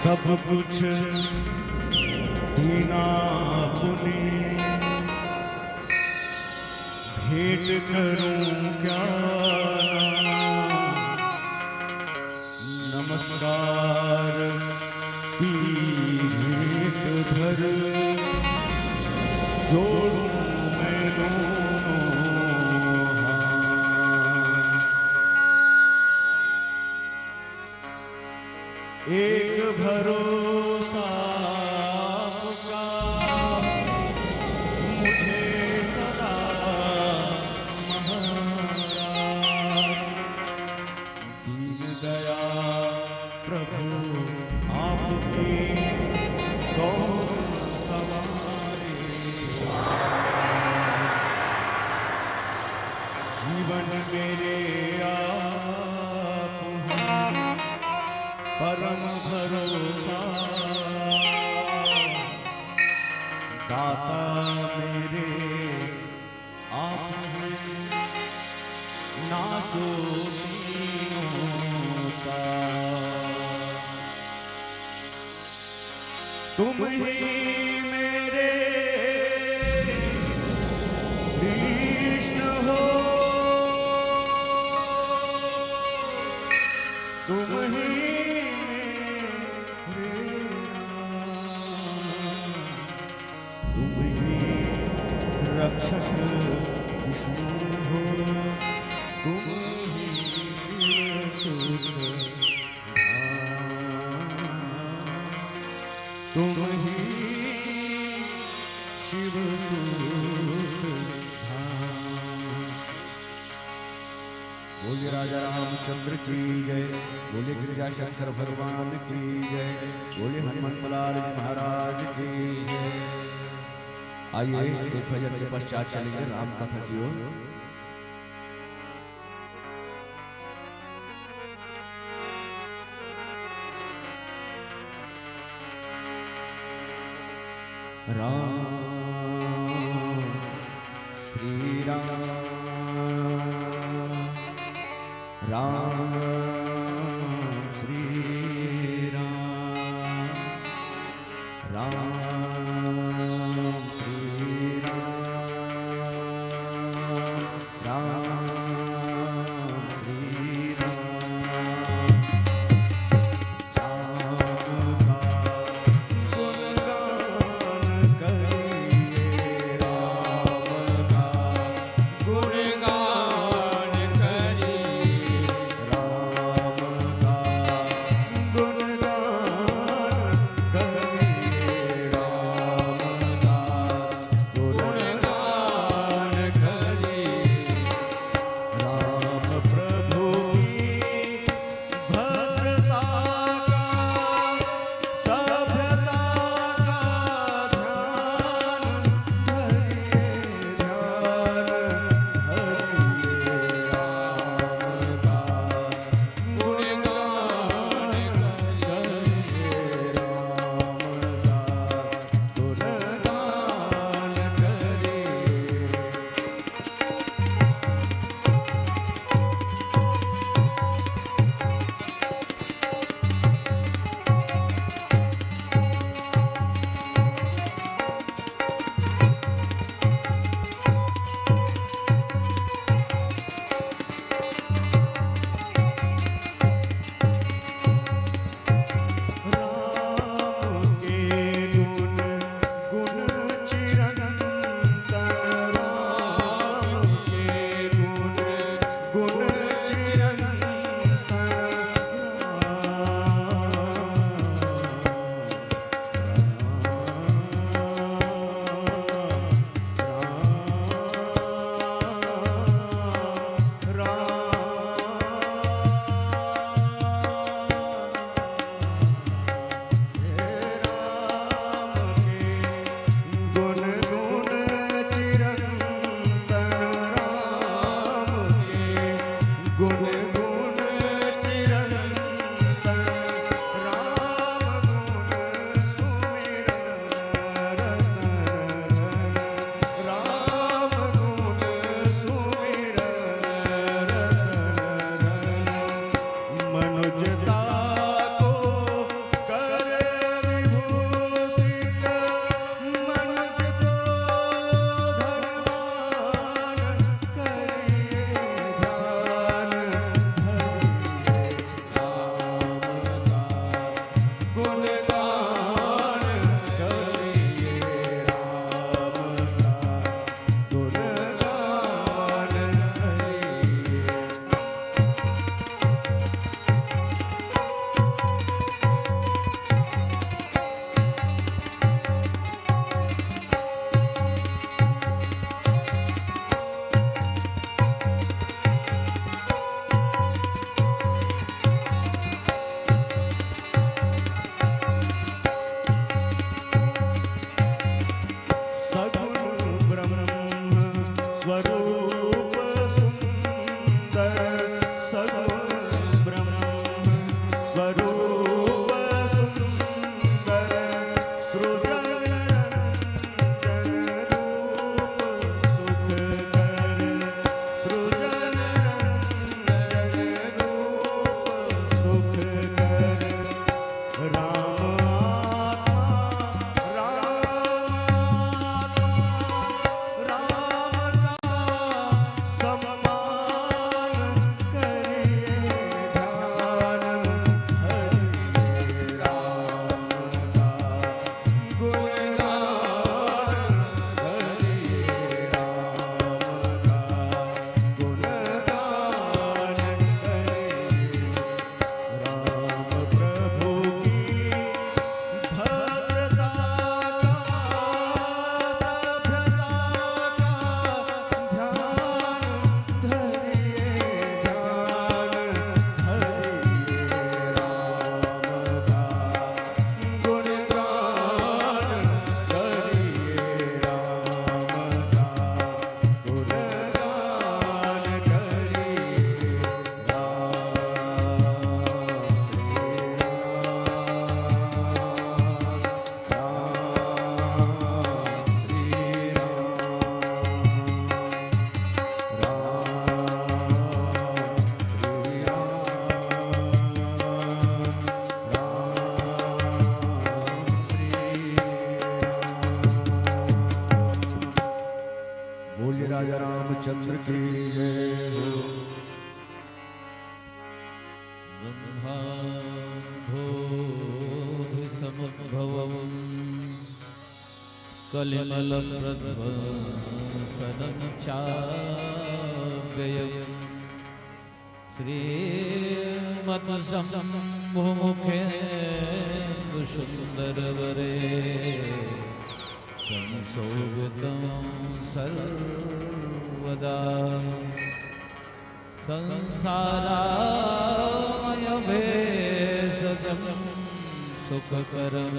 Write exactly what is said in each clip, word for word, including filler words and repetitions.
सब कुछ दीना पुनि भेंट करूं क्या नाना। नमस्कार पीठ भर जोड़ूं मैं दोनों हाथ। एक भरोसा आपका मुझे सदा महाराज। दीन दया प्रभु आपकी कौन संवारे। जीवन मेरे आप हो परम भरोसा। दाता मेरे आप हैं, ना कोई होता। तुम ही मेरे कृष्ण हो, तुम ही मेरे राम, तुम ही रक्षक विष्णु हो, तुम ही शिव सुत धाम, तुम ही शिव सुत धाम। बोलिए राजा रामचंद्र की जय, बोलिए गिरजा शंकर भगवान की जय, बोलिए हनुमंत लाल महाराज की जय। आइए, एक भजन के पश्चात चलेंगे राम कथा की ओर। राम श्री राम, राम श्री राम, राम श्री राम, राम श्री राम। ब्रह्माम्भोधिसमुद्भवं कलिमलप्रध्वंसनं चाव्ययम्। श्रीमत्शम्भुमुखेन्दुशुन्दरवरे संशोभितं सर्वदा। संसारामयभेषजं सुखकरं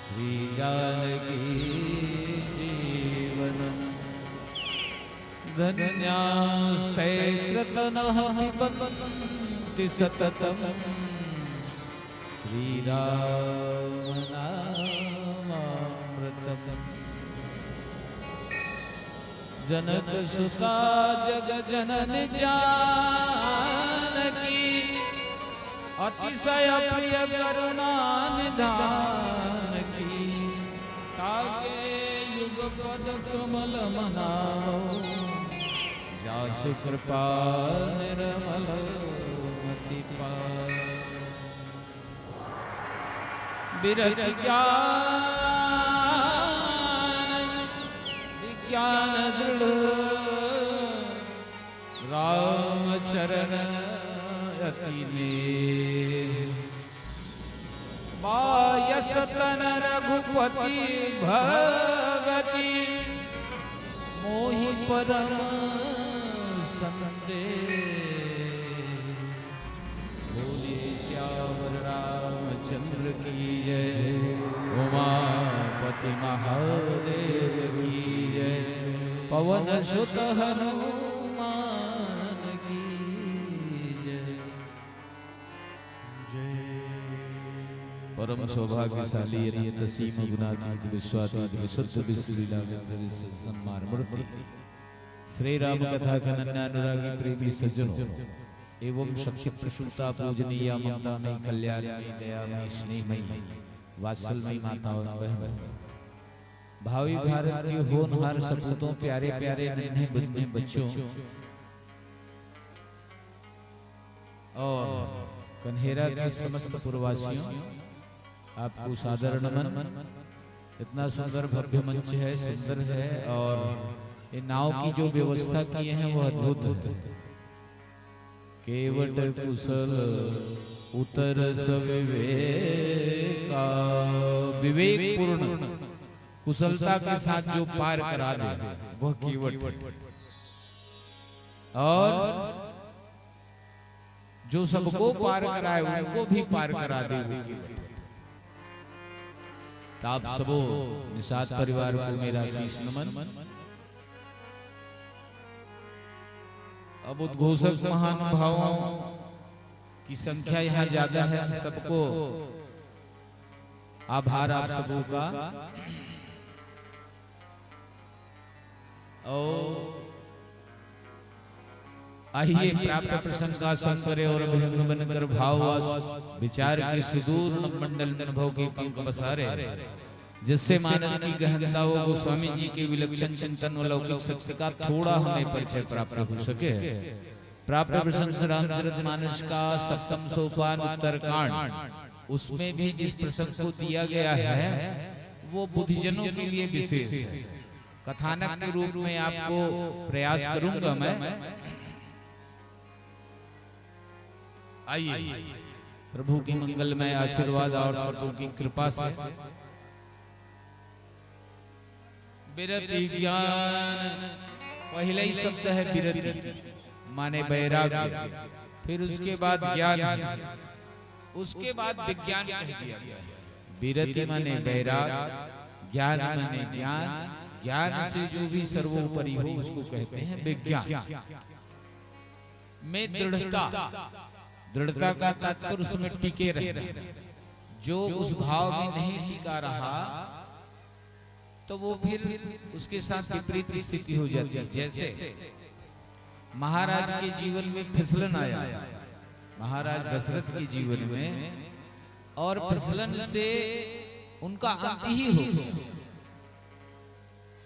श्रीजानकीजीवनम्। धन्यास्ते कृतनः पिबन्ति सततं श्रीरामनामामृतम्। जनकसुता जगजननी जानकी, अतिशय प्रिय करुणानिधान की। ताके युगपद कमल मनावो, जासु कृपा निर्मल मति पावो। विरति ज्ञान विज्ञान दृढ़, रामचरण अति नेह। पायस तन रघुपति भगति, मोहि परम संदेह। बोलिए सियावर रामचंद्र की जय, उमापति महादेव की जय, पवन सुत हनुमान की जय। परम सौभाग्यशाली अनंत सीम गुणातीत विश्वातीत विशुद्ध विश्वलीला विप्रविश्व संमार मूर्ति श्री राम कथा के अनन्यानुरागी प्रेमी सज्जनों एवं शक्ति प्रसूता पूजनीय ममता में कल्याण में दया में स्नेह में वात्सल में माताओं बहनों, भावी भारत के होनहार सपूतों, प्यारे प्यारे नन्हे बुन्ने बच्चों और कन्हेरा के समस्त पुरवासियों, आपको सादर नमन। इतना सुंदर भव्य मंच है, सुंदर है, और ये नाव की जो व्यवस्था की है वो अद्भुत है। केवट कुशल उतरस विवेका, विवेकपूर्ण कुशलता के साथ जो पार करा दे वह केवट, और जो सबको पार कराए उनको भी पार करा दे वो केवट। तो आप सबो निषाद परिवार को मेरा शीश नमन। अब उद्घोषक महानुभावों की संख्या यहाँ ज्यादा है, सबको आभार आप सबों का। और आइए, प्राप्त प्रसंग का आसन करे और अभ्यंग बनकर भाव व विचार के सुदूर मंडल में अनुभव के पंख पसारे, जिससे मानस की गहनता व गोस्वामी जी के विलक्षण चिंतन व लौकिक शक्ति का थोड़ा हमें परिचय प्राप्त हो सके। प्राप्त प्रसंग श्री रामचरित मानस का सप्तम सोपान उत्तरकांड, उसमें भी जिस प्रसंग को दिया गया है वो बुद्धिजनों के लिए विशेष है। कथानक के रूप में आपको प्रयास करूंगा मैं। आइए, प्रभु के मंगलमय आशीर्वाद और सबों की कृपा से। विरति ज्ञान, पहला ही शब्द है विरति, माने वैराग्य, फिर उसके बाद ज्ञान है, उसके बाद विज्ञान कह दिया गया है। विरति माने वैराग, ज्ञान माने ज्ञान, ज्ञान से जो भी सर्वोपरि हो उसको कहते हैं विज्ञान। में दृढ़ता, दृढ़ता का तात्पर्य उसमें टिके रहना। जो उस भाव में नहीं टिका रहा तो वो फिर उसके साथ विपरीत स्थिति हो जाती है। जैसे महाराज के जीवन में फिसलन आया, महाराज दशरथ के जीवन में, और फिसलन से उनका अंत ही हो गया।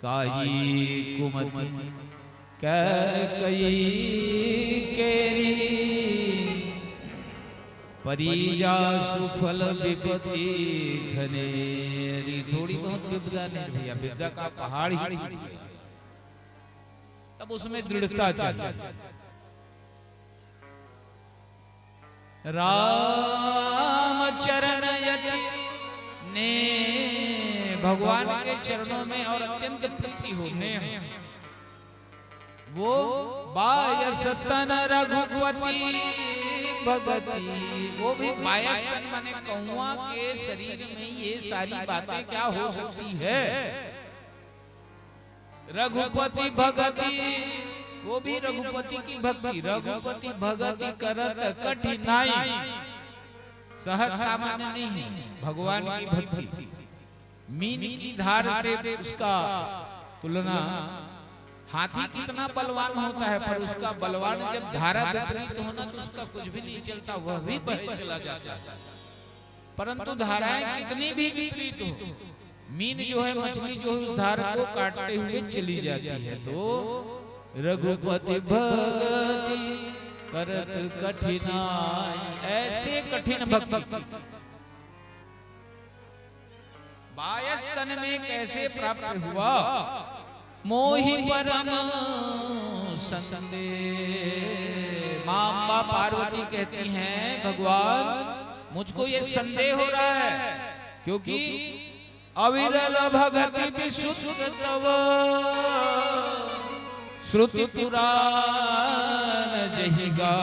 काई कुमति कैकई केरी, परी जासु फल विपति घनेरी। थोड़ी बहुत विपदा नहीं भैया, विपदा का पहाड़ ही टूट गया। तब उसमें दृढ़ता चाहिए। राम चरण यति ने, भगवान के चरणों में और अत्यंत प्रीति हो, नेह। वो बायस तन रघुपति भगति, वो भी बायस तन माने कौआ के शरीर में ये सारी बातें क्या हो सकती है? रघुपति भगति, वो भी रघुपति की भक्ति। रघुपति भगति करत कठिनाई, सहज सामान्य नहीं है भगवान की भक्ति। मीन की धार से उसका तुलना, हाथी कितना बलवान होता है, पर उसका बलवान जब धारा विपरीत हो ना, तो उसका कुछ भी नहीं चलता, वह भी बह चला जाता है। परंतु धाराएं कितनी भी विपरीत हो, मीन जो है, मछली जो है, उस धार को काटते हुए चली जाती है। तो रघुपति भगति करत कठिनाई, ऐसे कठिन भक्ति। बायस तन में कैसे प्राप्त हुआ? मोहि परम संदेह। माँ अम्बा पार्वती कहती हैं, भगवान, मुझको ये संदेह हो रहा है, क्योंकि अविरल भगति विशुद्ध तव, श्रुति पुराण जहि गा,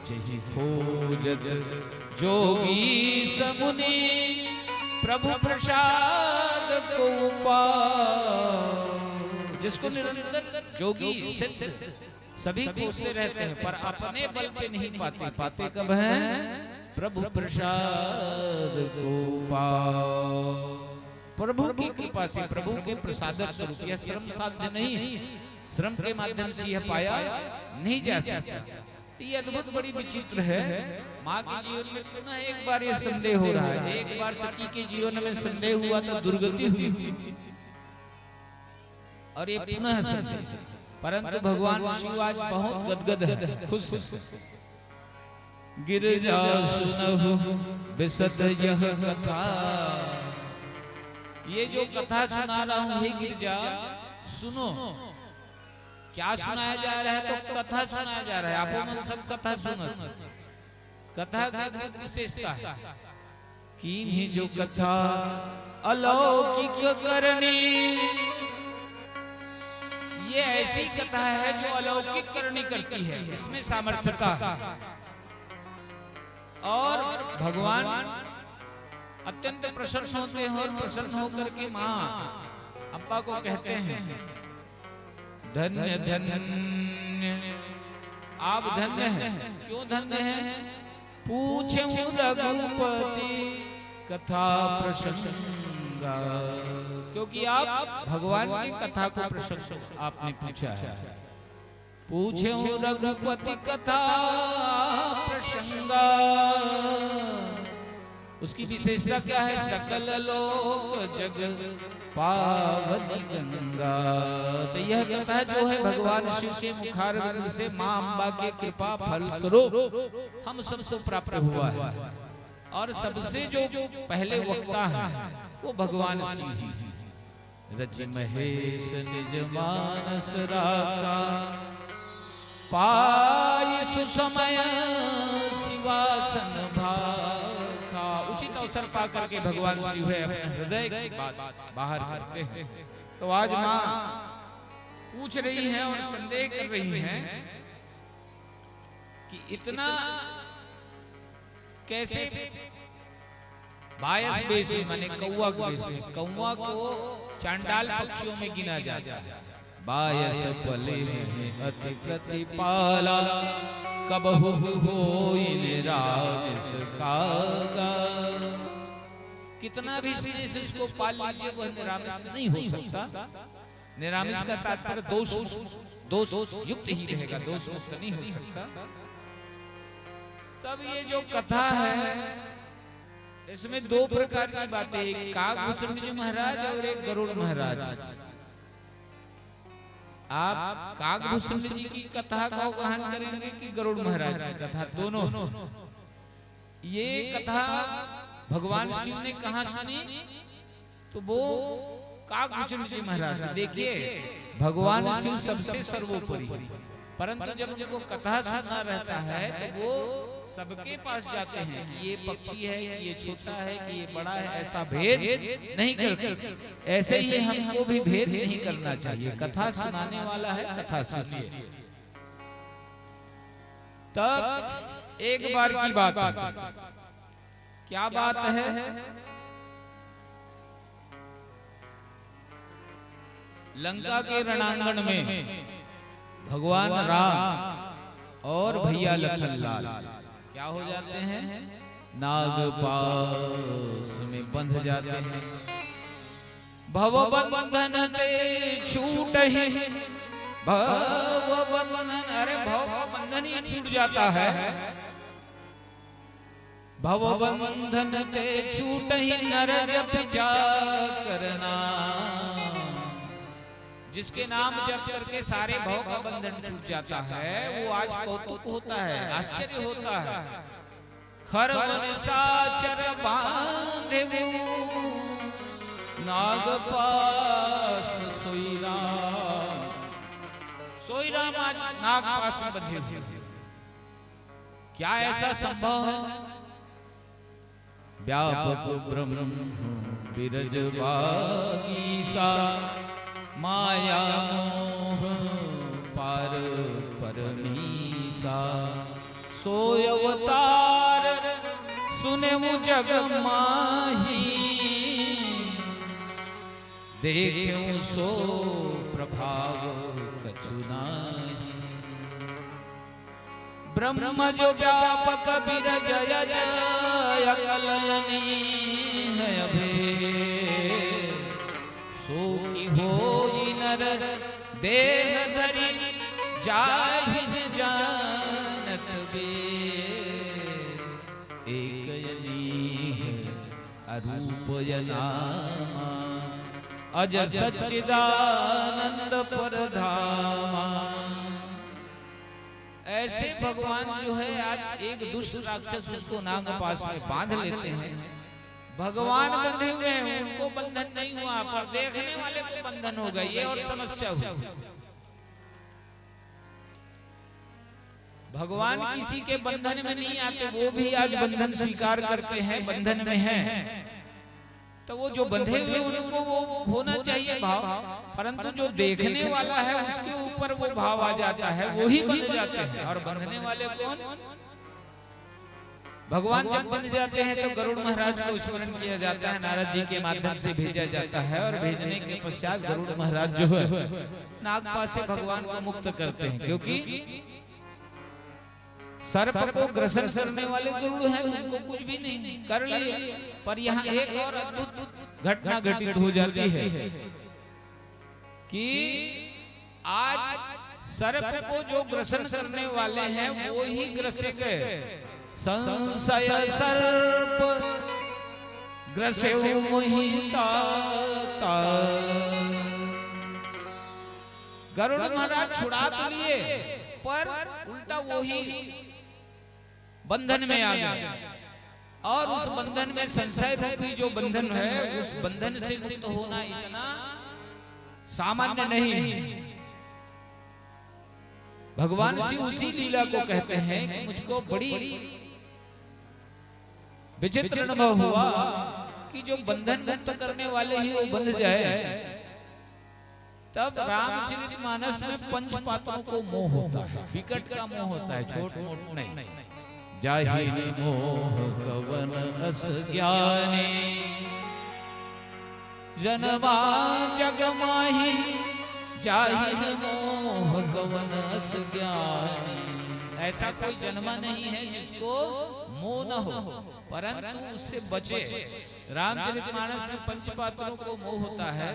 जहि खोजत जोगी समुनि, प्रभु प्रसाद को पाओ। जिसको निरंतर जोगी सिद्ध सभी खोजते रहते हैं, पर अपने बल पे नहीं पाते। पाते कब हैं? प्रभु प्रसाद को पाओ। प्रभु की कृपा से, प्रभु के प्रसादक स्वरूप। यह श्रम साध्य नहीं, श्रम के माध्यम से यह पाया नहीं जा सकता। तो ये अद्भुत, बड़ी विचित्र है। माँ के जीवन में पुनः एक बार ये संदेह हो रहा है, एक बार सती के जीवन में संदेह हुआ तो दुर्गति हुई, और ये पुनः संदेह। परंतु भगवान शिव आज बहुत गदगद है, खुश है। गिरजा सुनहु बिसत यह कथा। ये जो कथा सुना रहा हूँ, हे गिरजा, सुनो। क्या सुनाया जा रहा है? तो कथा सुनाया जा रहा है। आपो मन सब कथा सुनत, कथा की अद्भुत विशेषता है। कीन्ही जो कथा अलौकिक करनी, ये ऐसी कथा है जो अलौकिक करनी करती है, इसमें सामर्थ्यता है। और भगवान अत्यंत प्रसन्न होते हैं और प्रसन्न होकर के माँ अम्बा को कहते हैं, धन्य धन्य, आप धन्य हैं। क्यों धन्य हैं? पूछे रघुपति कथा प्रसंगा, क्योंकि आप भगवान की कथा को प्रसंग आपने पूछा है। पूछे रघुपति कथा प्रसंगा, उसकी विशेषता क्या है? सकल लोक जग पावनी गंगा। तो यह कथा जो है, भगवान शिव के मुखारविंद से माँ अम्बा के कृपा फल स्वरूप हम सबको प्राप्त हुआ है। और सबसे जो पहले वक्ता है, वो भगवान शिव ही। रचि महेश निज मानस राखा, पाइ सुसमय सिवासन भाखा। उचित अवसर पा करके भगवान शिव है अपने हृदय की बात बाहर करते हैं। तो आज माँ पूछ रही हैं और संदेह कर रही हैं कि इतना कैसे बायस बेस में, माने कौआ के बेस में, कौआ को चांडाल पक्षियों में गिना जाता है। बायस पले में अति प्रतिपाला, कबहु होई निरामिष कागा। कितना भी स्नेह से इसको पाल लीजिए, वह निरामिष नहीं हो सकता। निरामिष का तात्पर्य दोष, दोष युक्त ही रहेगा, दोष मुक्त नहीं हो सकता। तब ये जो कथा है, इसमें दो प्रकार की बातें, एक काग भूषण जी महाराज और एक गरुड़ महाराज। आप काकभूषण जी की कथा का आह्वान करेंगे कि गरुड़ महाराज की कथा, दोनों? ये कथा भगवान शिव ने कहाँ सुनी? तो वो काकभूषण जी महाराज से। देखिए, भगवान शिव सबसे सर्वोपरि, परंतु जब उनको कथा सुनना रहता है तो वो सबके पास जाते हैं कि ये पक्षी है, कि ये छोटा है, कि ये बड़ा है, ऐसा भेद नहीं करते। ऐसे ही हमको भी भेद नहीं करना चाहिए। कथा सुनाने वाला है, कथा सुनिए। तब एक बार की बात है। क्या बात है? लंका के रणांगण में भगवान राम और भैया लखन लाल क्या हो जाते हैं? नाग पास में बंध जाते हैं। भव बंधन ते छूटहि, भव बंधन, अरे, भव का बंधन ही छूट जाता है। भव बंधन ते छूटहि नर जप जाकर नाम। जिसके नाम जप करके सारे भव का बंधन छूट जाता है, वो आज कौतुक होता है, आश्चर्य होता है। खर वन साचर बांधे नाग पास सोई राम। सोई राम आज नाग पास में बंधे हुए। क्या ऐसा संभव है? व्यापक ब्रह्म बिरज बागीसा, माया मोह पार परमीसा। सोय अवतार सुनेउ जग माही, देखेउ सो प्रभाव कछु नाही। ब्रह्म जो व्यापक बिरज अज, अकलनीह अभेद। सो कि होई नर देह धरि जाहि न जानत वेद। एक अनीह अरूप अनामा, अज सच्चिदानंद परधामा। ऐसे भगवान जो है, आज एक दुष्ट राक्षस उसको नाग पास में बांध लेते हैं। भगवान बंधे हुए हैं, उनको बंधन नहीं हुआ, पर देखने वाले को बंधन हो गए, ये और समस्या हुई। भगवान किसी के बंधन में नहीं आते, वो भी आज बंधन स्वीकार करते हैं, बंधन में हैं। तो वो जो बंधे हुए, उनको वो होना चाहिए भाव, परंतु जो देखने वाला है, उसके ऊपर वो भाव आ जाता है, वो ही बंध जाते हैं। और बंधने वाले कौन? भगवान जब बंध जाते हैं तो गरुड़ महाराज को स्मरण किया जाता है, नारद जी के माध्यम से भेजा जाता है, और भेजने के पश्चात गरुड़ महाराज जो है, नागपाश से भगवान को मुक्त करते हैं, क्योंकि सर्प को ग्रसन करने वाले गरुड़ हैं, उनको कुछ भी नहीं कर लिए। पर यहाँ एक और अद्भुत घटना घटित हो जाती है कि आज सर्प को जो ग्रसन करने वाले हैं, वो ही ग्रसे गए। संशय सर्प ग्रसे मुहिता। गरुड़ महाराज छुड़ा तो लिए, पर उल्टा वो ही बंधन में आ गए। और उस बंधन में, संशय रूपी जो बंधन है, उस बंधन से मुक्त होना इतना सामान्य नहीं है। भगवान शिव उसी लीला को कहते हैं कि मुझको बड़ी विचित्र अनुभव हुआ कि जो बंधन मुक्त करने वाले ही वो बंध जाए, तब रामचरित मानस में पंच पात्रों को मोह होता है, विकट का मोह होता है, छोट मोट नहीं। जाहिन मोह कवन अस ज्ञानी, जन्मा जग माही जाहिन मोह कवन अस ज्ञानी। ऐसा कोई जन्मा नहीं है जिसको मोह न हो, परंतु उससे बचे। रामचरित मानस में पंच पात्रों को मोह होता है।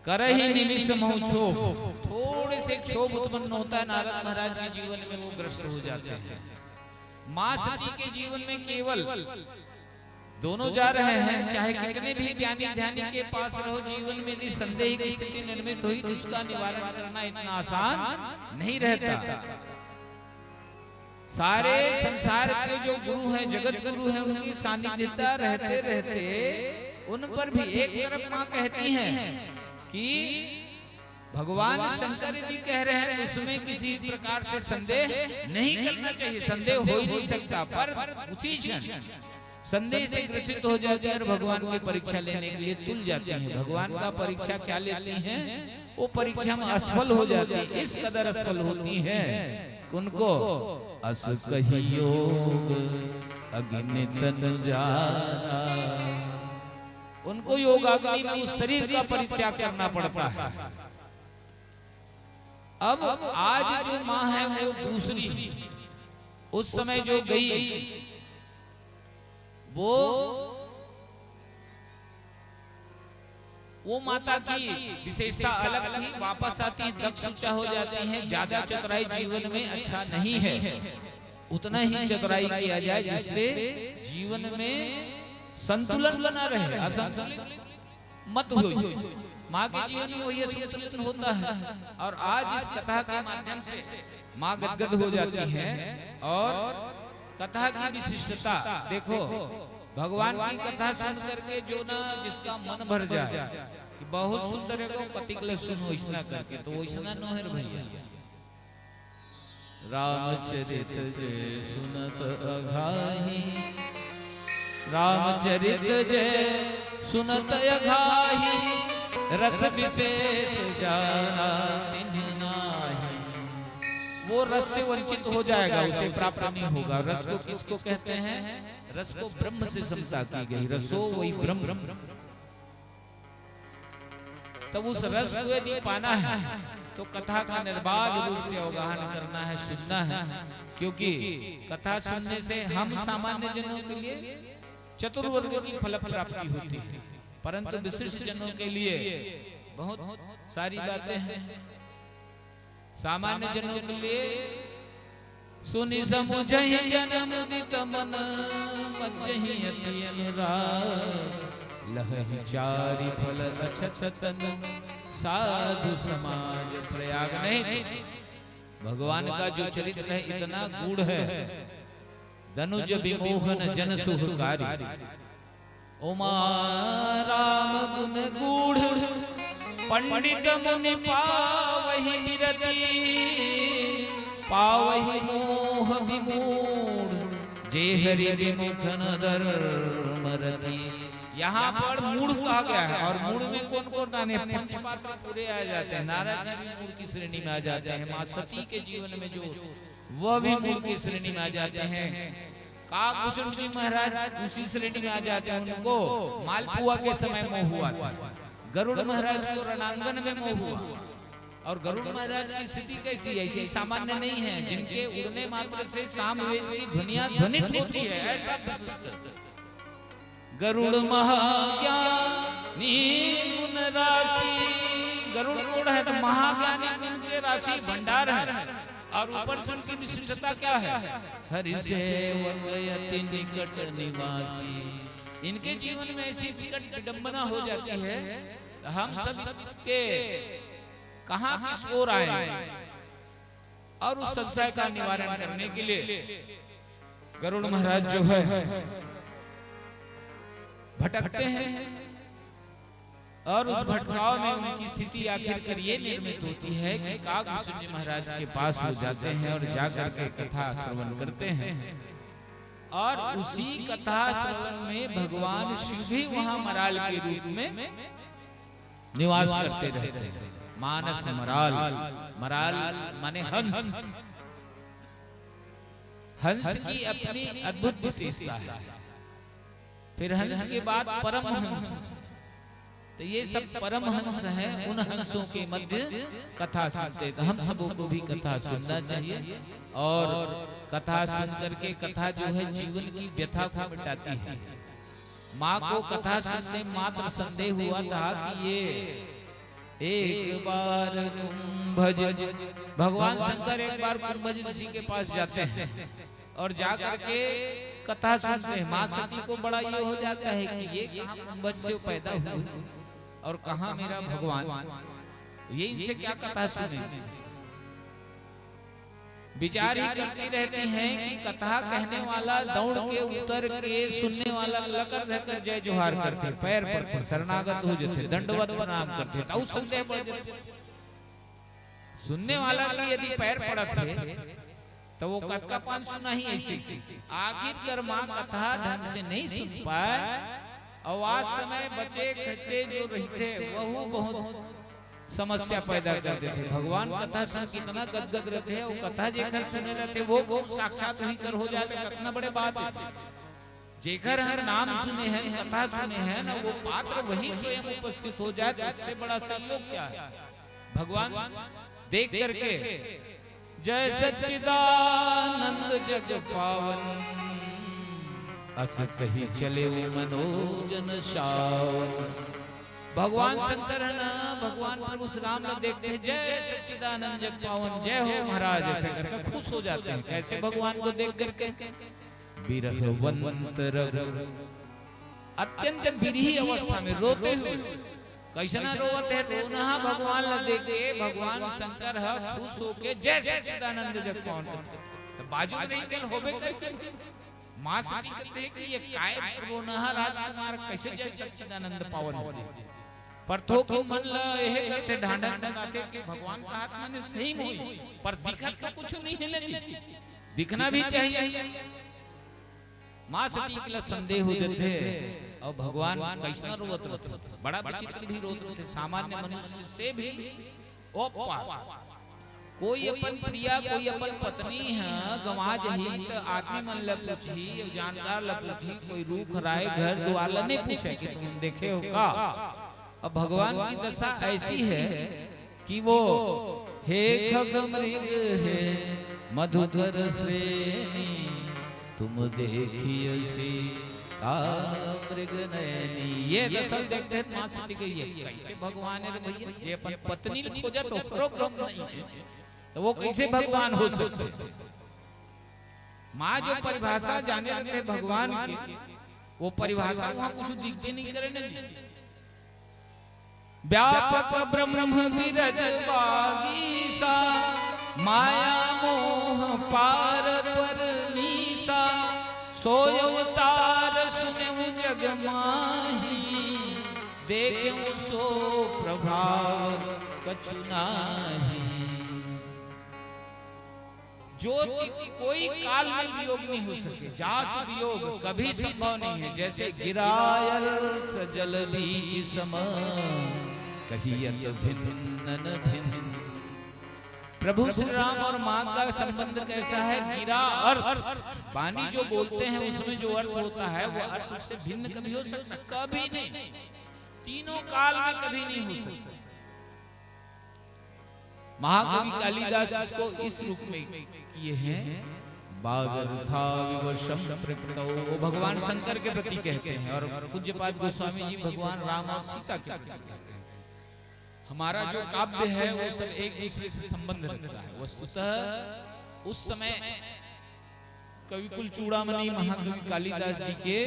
करहि निमिष महु क्षोभ, थोड़े से क्षोभ उत्पन्न होता है, नारद महाराज के जीवन में वो ग्रस्त हो जाते हैं। माँ सती के जीवन में केवल दोनों जा रहे हैं, चाहे कितने भी ज्ञानी ध्यानी के पास रहो, जीवन में यदि संदेह की स्थिति निर्मित हुई तो उसका निवारण करना इतना आसान नहीं रहता। सारे संसार के जो गुरु हैं, जगत गुरु हैं, उनकी सानिध्यता रहते रहते उन पर भी एक तरफ माँ कहती हैं कि भगवान शंकर जी कह रहे हैं, उसमें किसी प्रकार से संदेह नहीं करना चाहिए, संदेह हो ही नहीं सकता। पर उसी क्षण संदेह से ग्रसित हो जाती है और भगवान की परीक्षा लेने के लिए तुल जाती है। भगवान का परीक्षा क्या लेती हैं? वो परीक्षा में असफल हो जाती है, इस कदर असफल होती हैं कि उनको अस कही योग अग्नि तन जाना, उनको योगाग्नि में उस शरीर का परित्याग करना पड़ता है। अब आज जो माँ है वो दूसरी, उस समय जो गई वो वो माता की विशेषता अलग थी। वापस आती दक्ष ऊंचा हो जाती हैं। ज्यादा चतुराई जीवन में अच्छा नहीं है, उतना ही चतुराई किया जाए जिससे जीवन में संतुलन बना रहे, असंतुलित मत हो। माँ के जीवन में वही असंतुलन होता है। और आज इस कथा के माध्यम से माँ गदगद हो जाती हैं और कथा की विशिष्टता देखो, भगवान की कथा सुन करके जो ना जिसका मन भर जाए कि बहुत सुंदर है, वो कतिक ले सुनो इसना करके, तो वो इसना नोहर भैया। रामचरित जे सुनत अघाही, रामचरित जे सुनत अघाही, रस विशेष जाना तिन्ह नाही। वो रस से वंचित हो जाएगा, उसे प्राप्त नहीं होगा। रस को किसको कहते हैं? रस को ब्रह्म से समता की गई। रसो वही ब्रह्म। तब उस रस को यदि पाना है तो कथा का निर्बाध रूप से अवगाहन करना है, सुनना है, क्योंकि कथा सुनने से हम सामान्य जनों के लिए चतुर्वर्ग की फल प्राप्ति होती है, परंतु विशिष्ट जनों के लिए बहुत सारी बातें हैं। सामान्य जनों के लिए सुनि समुझहि जन मुदित मन, मज्जहि अति अनुराग, लहहि चारि फल अछत तन, साधु समाज प्रयाग। नहीं, भगवान का जो चरित्र है इतना गूढ़ है। दनुज विमोहन जन सुखकारी, उमा राम गुण गूढ़, पंडित मुनि पावहि बिरति, पावहि मोह विमूढ़, जे हरि विमुख न धर्म रति। यहाँ पर मूढ़ कहा गया है, और मूढ़ में कौन कौन आने? पंच पात्र पूरे आ जाते हैं। नारद जी भी मूढ़ की श्रेणी में आ जाते हैं। माँ सती के जीवन में जो, वह भी मूढ़ की श्रेणी में आ जाते हैं। काकभूषण जी महाराज उसी श्रेणी में आ जाते हैं। उनको मालपुआ के समय मोह हुआ था, गरुड़ महाराज को रणांगन में मोह हुआ। और गरुड़ महाराज की स्थिति कैसी है? ऐसी सामान्य नहीं है, जिनके उड़ने मात्र से सामवेद की ध्वनियां ध्वनित होती है, ऐसा विशिष्ट। गरुड़ महाज्ञानी गुण राशि, गरुड़ कोण है? तो महाज्ञानी गुण के राशि भंडार है। और ऊपर से उनकी विशिष्टता क्या है? हरि सेवक अति निकट निवासी। इनके जीवन में ऐसी विकट विडंबना हो जाती है, तो हम सब इसके कहाँ किस ओर आए? और उस संशय का निवारण करने के लिए गरुड़ महाराज जो है भटकते हैं, और उस भटकाव में उनकी स्थिति आखिरकार ये निर्मित होती है कि काकभूषण जी महाराज के पास वो जाते हैं और जाकर के कथा श्रवण करते हैं। और उसी कथा श्रवण में भगवान शिव भी वहां मराल के रूप में निवास करते रहते हैं। मानस मराल, मराल माने हंस। हंस की अपनी अद्भुत विशेषता है। फिर हंस के बाद परम हंस, तो ये सब परम हंस हैं। उन हंसों के मध्य कथा सुनते, तो हम सबों को भी कथा सुनना चाहिए। और कथा सुन करके, कथा जो है जीवन की व्यथा को मिटाती है। माँ को कथा सुनने मात्र संदेह हुआ था कि ये एक बार कुंभज, भगवान शंकर एक बार कुंभज ऋषि के पास जाते हैं और जा करके कथा सुनते हैं, माँ सती को बड़ा ये हो जाता है कि ये कहाँ कुंभज से पैदा हुए और कहाँ मेरा भगवान, ये इनसे क्या कथा सुने। विचार ही करती रहती हैं कि कथा कहने वाला दौड़ के उतर के सुनने वाला लकर धकर जय जोहार करते, पैर पड़ते, शरणागत हो जाते, दंडवत प्रणाम करते, तऊ संदेह बढ़ जाते। सुनने वाला की यदि पैर पड़त हे, तो वो कतका पान सुना ही ऐसे। आखिर कर माँ कथा ढंग से नहीं सुन पाए, और आज समय बचे खचे जो रहते, वहू बहुत समस्या पैदा कर देथे। भगवान कथा सुन कितना गदगद रहते, वो कथा जेकर सुने रहते, वो गुरु साक्षात हुई कर हो जाए, तो कितना बड़े बात हे। जेकर हम नाम सुने हैं, कथा सुने हैं ना, वो पात्र वही स्वयं उपस्थित हो जाए, तो उससे बड़ा संयोग क्या है? भगवान देख करके, "जय सच्चिदानंद जग पावन, अस कही चले मनोजन सावन।" भगवान शंकर है ना, भगवान प्रभु श्री राम ने देखते हैं, "जय सच्चिदानंद जग पावन, जय हो महाराज", ऐसे करके खुश हो जाते हैं। कैसे भगवान को देख करके? बिरहवंत रघु, अत्यंत बिरही अवस्था में रोते हुए। कैसना रोवत है? रोनहा भगवान ला देख के भगवान शंकर ह खुश होके जय सच्चिदानंद जग पावन करते। तो बाजू में नहीं, तेल होबे करके। माँ सती कहते हैं कि ये काय रोनहा राजकुमार कैसे जय सच्चिदानंद पावन होते? पर थोकिन मन ला यह करते, ढांढा लगाते कि भगवान का हाथ माने सही में होई, पर दिखत तो कुछ नहीं है ना जी, दिखना भी चाहिए। माँ सती के ला संदेह हो जाथे, और भगवान कैसना रोवत रहथे, बड़ा विचित्र भी रोवत रहथे, सामान्य मनुष्य से भी ओपार। कोई अपन प्रिया, कोई अपन पत्नी ह गंवा जही, त आदमी मन ला पूछही, जानकार ला पूछही, कोई रूख राय घर दुआर ला नहीं पूछे कि तुम देखे हो का? अब भगवान की दशा ऐसी है कि वो, "हे खग मृग हे मधुकर श्रेणी, तुम देखियो सीता मृग नयनी।" ये दशा देखते हैं माँ सती कही है, "कैसे भगवान है रे भैया, ये अपन पत्नी ल खोजत ओकरो गम नहीं है, तो वो कैसे भगवान हो सकते?" माँ जो परिभाषा जाने रहते भगवान के, वो परिभाषा वहाँ कुछ दिखते नहीं करे ना जी। व्यापक ब्रह्म बिरज बागीसा, माया मोह पार परमीसा। सोय अवतार सुनहु जग माही, देखहु सो प्रभाव कछु नाही। ज्योति की कोई काल में वियोग नहीं हो सके, जास वियोग कभी संभव नहीं है। जैसे गिरा अर्थ जल बीच सम, कही अत भिन्न न भिन्न। प्रभु श्री राम और माँ का संबंध कैसा है? गिरा अर्थ, वाणी जो बोलते हैं उसमें जो अर्थ होता है वो अर्थ उससे भिन्न कभी हो सकता? कभी नहीं। तीनों काल में कभी नहीं हो सकता। महाकवि कालिदास इसको इस रूप में किए हैं, बागर्थाविव संपृक्तौ, वो भगवान शंकर के प्रति कहते हैं और पूज्यपाद गोस्वामी जी भगवान राम और सीता के प्रति कहते हैं। हमारा जो काव्य है वो सब एक दूसरे से संबंध रखता है। वस्तुतः उस समय कविकुल चूड़ामणि महाकवि कालिदास जी के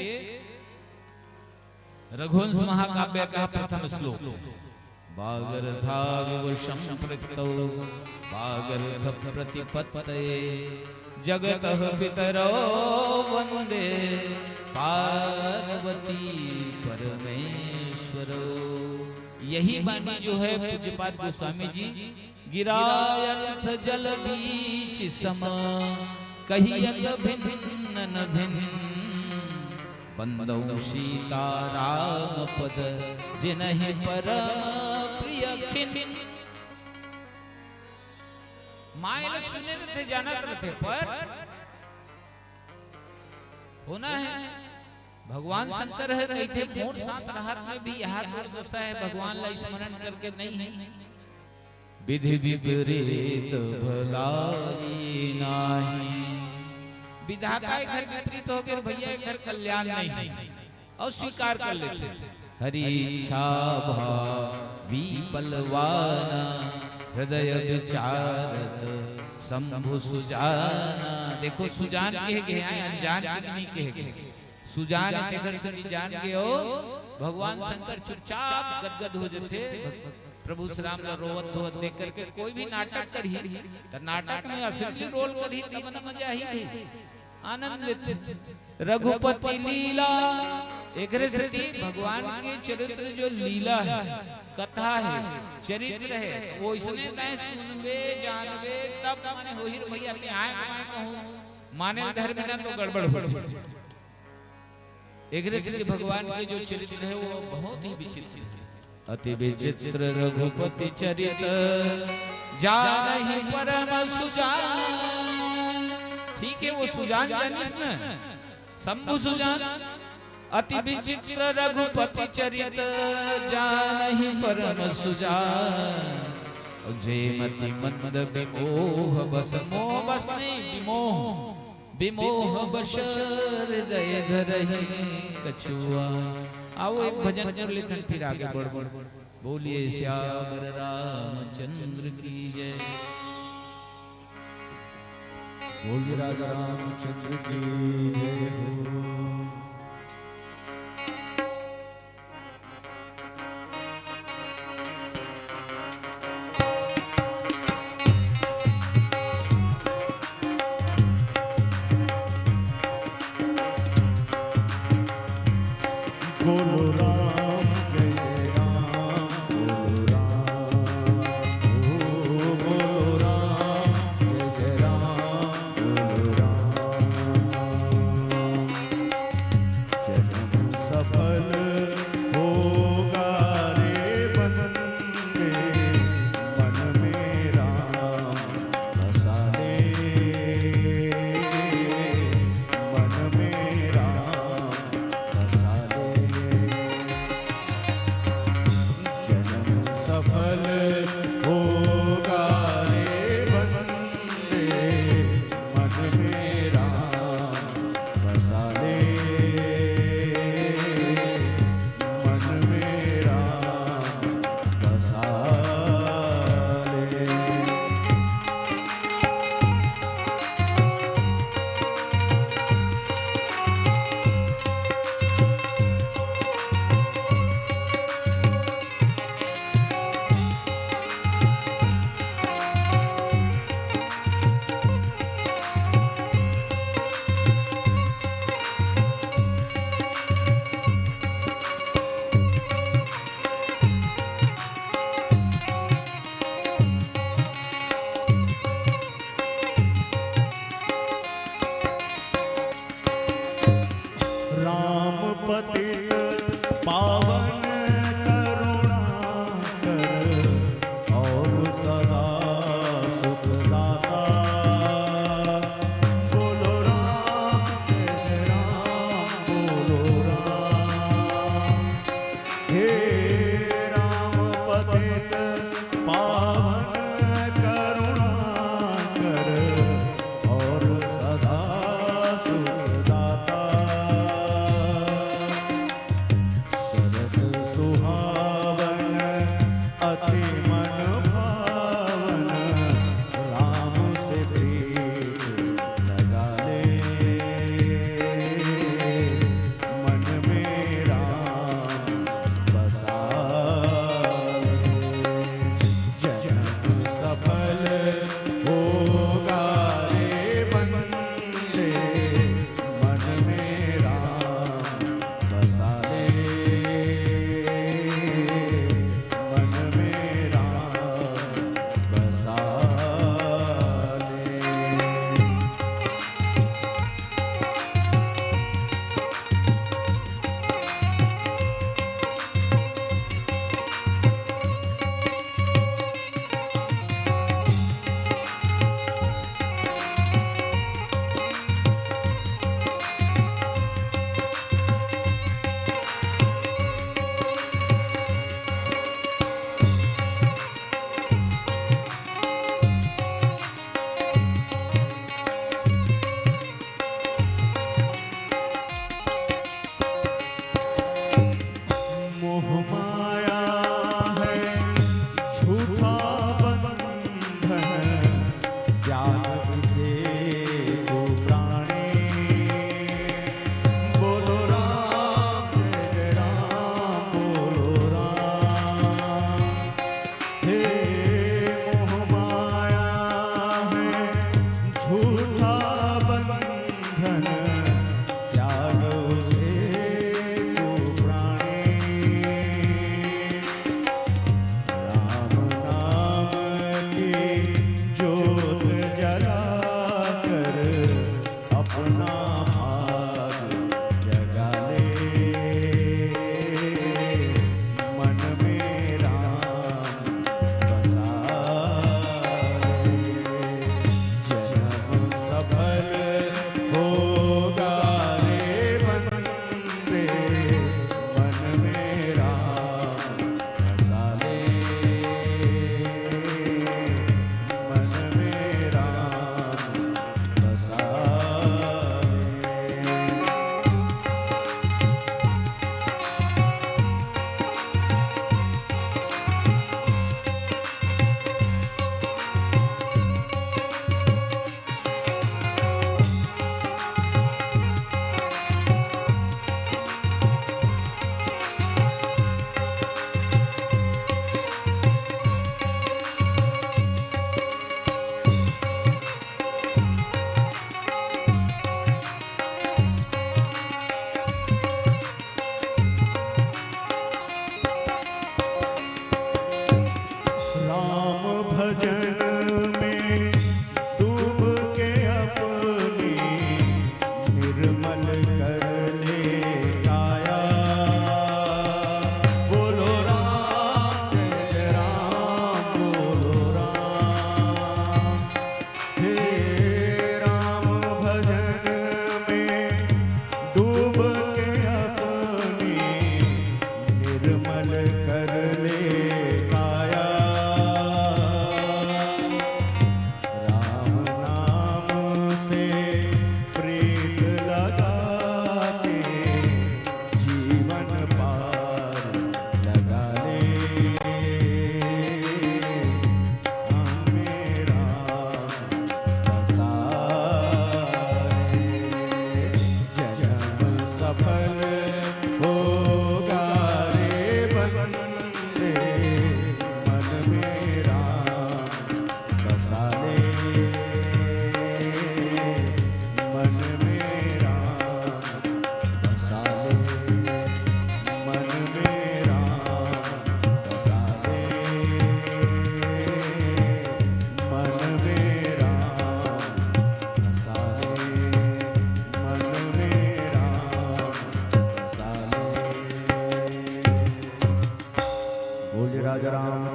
रघुवंश महाकाव्य का प्रथम श्लोक, बागर्थाविव संपृक्तौ बागर्थ प्रतिपत्तये, जगतः पितरौ वंदे पार्वती परमेश्वरौ। यही वाणी जो है पूज्यपाद गोस्वामी जी, गिरा अर्थ जल बीच सम, कही अत भिन्न न भिन्न। बंदौ सीता राम पद जिनहि परम प्रिय खिन। माय ल सुने रहते, जानत रहते, पर होना है। भगवान शंकर है, कहते मोर साथ रहत में भी यह दुर्दशा है, भगवान ला स्मरण करके नहीं है। विधि विपरीत भलाई नाही। विधाता एकर विपरीत हो गए भैया, एकर कल्याण नहीं है, और स्वीकार कर लेते हैं। हरि इच्छा भावी बलवाना, हृदय विचारत शंभु सुजाना। देखो, सुजान कहे गे हे, अनजान के नहीं कहे गे हे। सुजान तेकर से भी जान के हो, भगवान शंकर चुपचाप गदगद हो जथे। भग-, प्रभु श्री राम ला रोवत धोवत देख करके कोई भी नाटक करही, त नाटक में असली रोल करही, तब न मजा ही। आनंद लेथे। रघुपति लीला, एकरे सेती भगवान के चरित्र जो लीला हे, कथा हे, चरित्र हे, वो इसने तय सुनबे, जानबे, तब माने होही रे भैया, ते आए कमाए कहूँ, माने धर्म ना तो गड़बड़ हो। एकरे सेती भगवान के जो चरित्र हे, वो बहुत ही विचित्र हे। अति विचित्र रघुपति चरित, जानहि परम सुजान। ठीक हे, वो सुजान जानिस न, शंभु सुजान। अति विचित्र रघुपति चरित, जानहि परम सुजान। जे मति मंद विमोह बस, मोह बस नहीं, विमोह, विमोह बस हृदय धरहि कछुआ। आओ, एक भजन कर लेथन, फिर आगे बढ़बो। बोलिए सियावर रामचंद्र की जय। बोलिए राजा रामचंद्र की जय हो।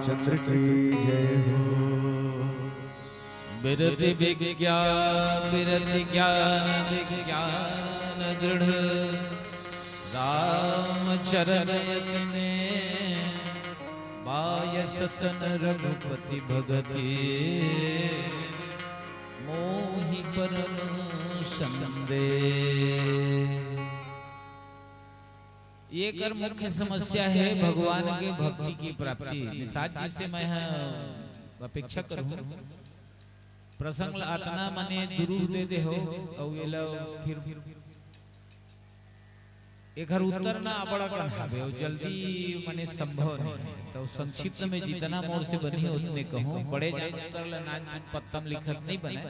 चंद्र की जय हो। बिरति विज्ञा बिरति ज्ञान विज्ञान दृढ़, राम चरण यतने, बायस तन रघुपति भगति, मोहि परम संदेह। ये कर मुख्य समस्या है भगवान के भक्ति की प्राप्ति। निषाद जी से मैं ह अपेक्षा करूँ, प्रसंग ला अतना मने दुरूह दे दे हो, अउ एला फिर एकर उत्तर ना बड़ा कन हावे, अउ जल्दी मने संभव नहीं है। तो संक्षिप्त में जितना मोर से बनी उतने कहूँ, बड़े जान उत्तर ला नान चुन पत्तम लिखत नहीं बने।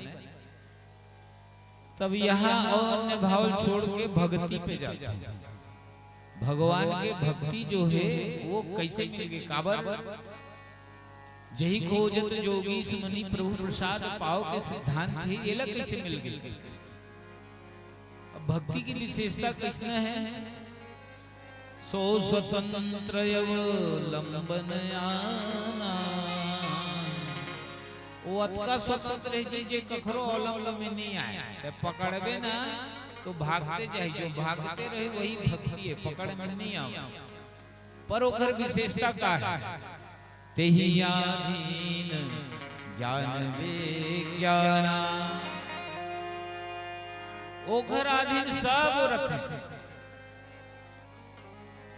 तब यहाँ अउ अन्य भाव छोड़ के भक्ति पे जाते हैं। भगवान के भक्ति जो है वो कैसे मिल गई? काबर? जही खोजत जोगीस मुनि प्रभु प्रसाद पाव के सिद्धांत है, ये ला कैसे मिल गई? अब भक्ति की विशेषता किसने है? सो स्वतंत्र अवलंबन आना। वो अतका स्वतंत्र है जी, जे कखरो अवलंब में नहीं आए। ते पकड़बे ना तो भागते जाए, जो भागते रहे वही भक्ति है, पकड़ में नहीं आओ। पर ओकर विशेषता का है? तेहि आधीन ज्ञान विज्ञाना। ओकर आधीन सब रथे,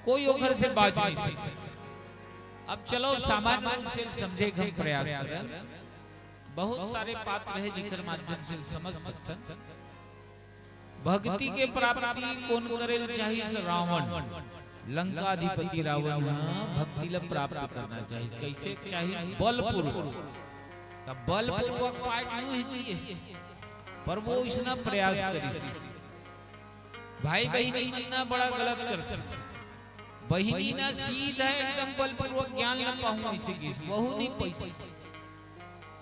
कोई ओकर से बाज नहीं सकता। अब चलो सामान्य रूप से समझे के हम प्रयास करें। बहुत सारे पात्र है जिकर माध्यम से समझ सकते हैं। भक्ति के प्राप्ति कोन करेल चाहिस? रावण, लंकाधिपति रावण ह भक्ति ल प्राप्त करना चाहिस। कैसे चाहिस? बलपूर्वक। तब बलपूर्वक पाए के नहीं चाहिए, पर वो इसना प्रयास करिस। भाई बहिनी मन ना बड़ा गलत करथे। बहिनी ना सीधा एकदम बलपूर्वक ज्ञान ल पाहूं इसे किस, वहू नहीं पैसे।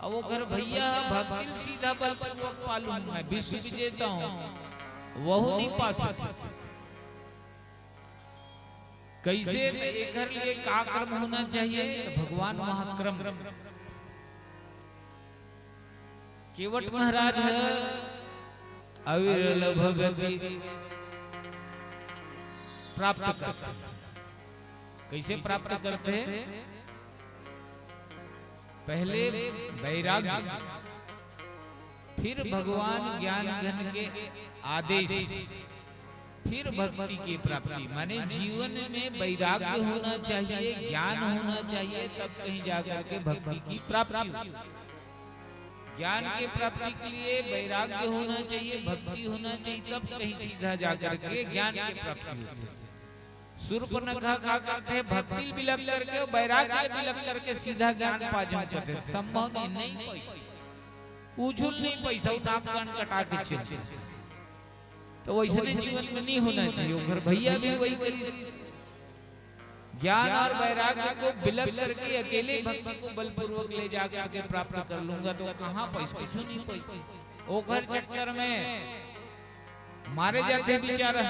अब ओकर भैया ह भक्ति ल सीधा बलपूर्वक पालू, मैं विश्व विजेता हूँ, वहू नहीं पा सकते। कैसे? तो एकर लिए का क्रम होना चाहिए? तो भगवान महाक्रम। केवट महाराज ह अविरल भगति प्राप्त करते। कैसे प्राप्त करते? पहले वैराग्य, फिर भगवान ज्ञान घन के आदेश, फिर भक्ति की प्राप्ति। माने जीवन में वैराग्य होना चाहिए, ज्ञान होना चाहिए, तब कहीं जाकर के भक्ति की प्राप्ति होती है। ज्ञान की प्राप्ति के लिए वैराग्य होना चाहिए, भक्ति होना चाहिए, तब कहीं सीधा जाकर के ज्ञान की प्राप्ति होती है। सूर्पनखा का करथे? भक्ति बिलक करके, वैराग्य बिलक करके सीधा ज्ञान पा जाऊं कहथे। संभव नहीं, नहीं पैसा। उछुल नहीं पैसा, वो नाक कान कटा के चल। तो वैसने जीवन में नहीं होना चाहिए। ओकर भैया भी वही करिस। ज्ञान और वैराग्य को बिलक करके अकेले भक्ति को बलपूर्वक ले जा करके प्राप्त कर लूंगा, तो कहाँ पैसा? कुछ नहीं पैसा। ओकर चक्कर में मारे जाते बेचारा।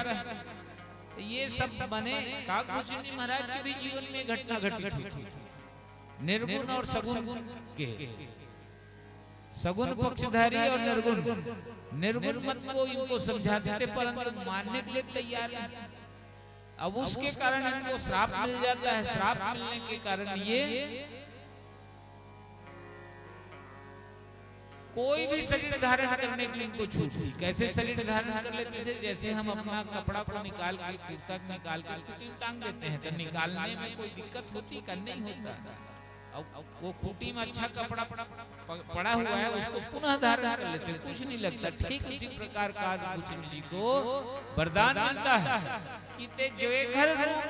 तो ये सब बने काकभुजनी महाराज के भी जीवन में घटना घटित हुई। निर्गुण और सगुण के, सगुण पक्षधारी और निर्गुण, निर्गुण मत को इनको समझाते थे, परंतु मानने के लिए तैयार नहीं। अब उसके कारण इनको श्राप मिल जाता है। श्राप मिलने के कारण ये कोई भी शरीर धारण करने के लिए इनको छूट थी। कैसे शरीर धारण कर लेते थे? जैसे हम अपना कपड़ा को निकाल के, कुर्ता को निकाल के खूंटी में टांग देते हैं, तो निकालने में कोई दिक्कत होती का? नहीं होता। अब वो खूंटी में अच्छा कपड़ा प-, पड़ा हुआ है, उसको पुनः धारण कर लेते हैं, कुछ नहीं लगता। ठीक उसी प्रकार काकभुजनी जी को वरदान मिलता है कि ते जेकर रूप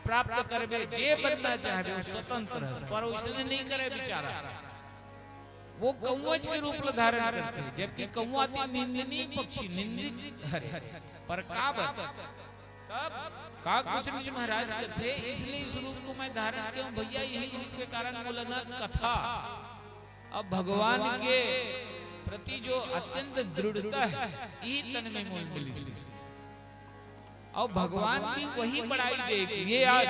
प्राप्त करबे, जे बनना चाहबे, वो स्वतंत्र है, पर उसने नहीं करे बेचारा। वो कौवच के रूप ला धारण करथे, जबकि कौवा अति निंदनीय पक्षी, निंदित हरे। पर काबर? तब काकभुजनी जी महाराज कथे, इसलिए इस रूप को मैं धारण किया हूँ भैया, यही रूप के कारण मोला ना कथा, अब भगवान के प्रति जो अत्यंत दृढ़ता है, यही तन में मोल मिली थी। और भगवान की वही बड़ाई देख लिए आज।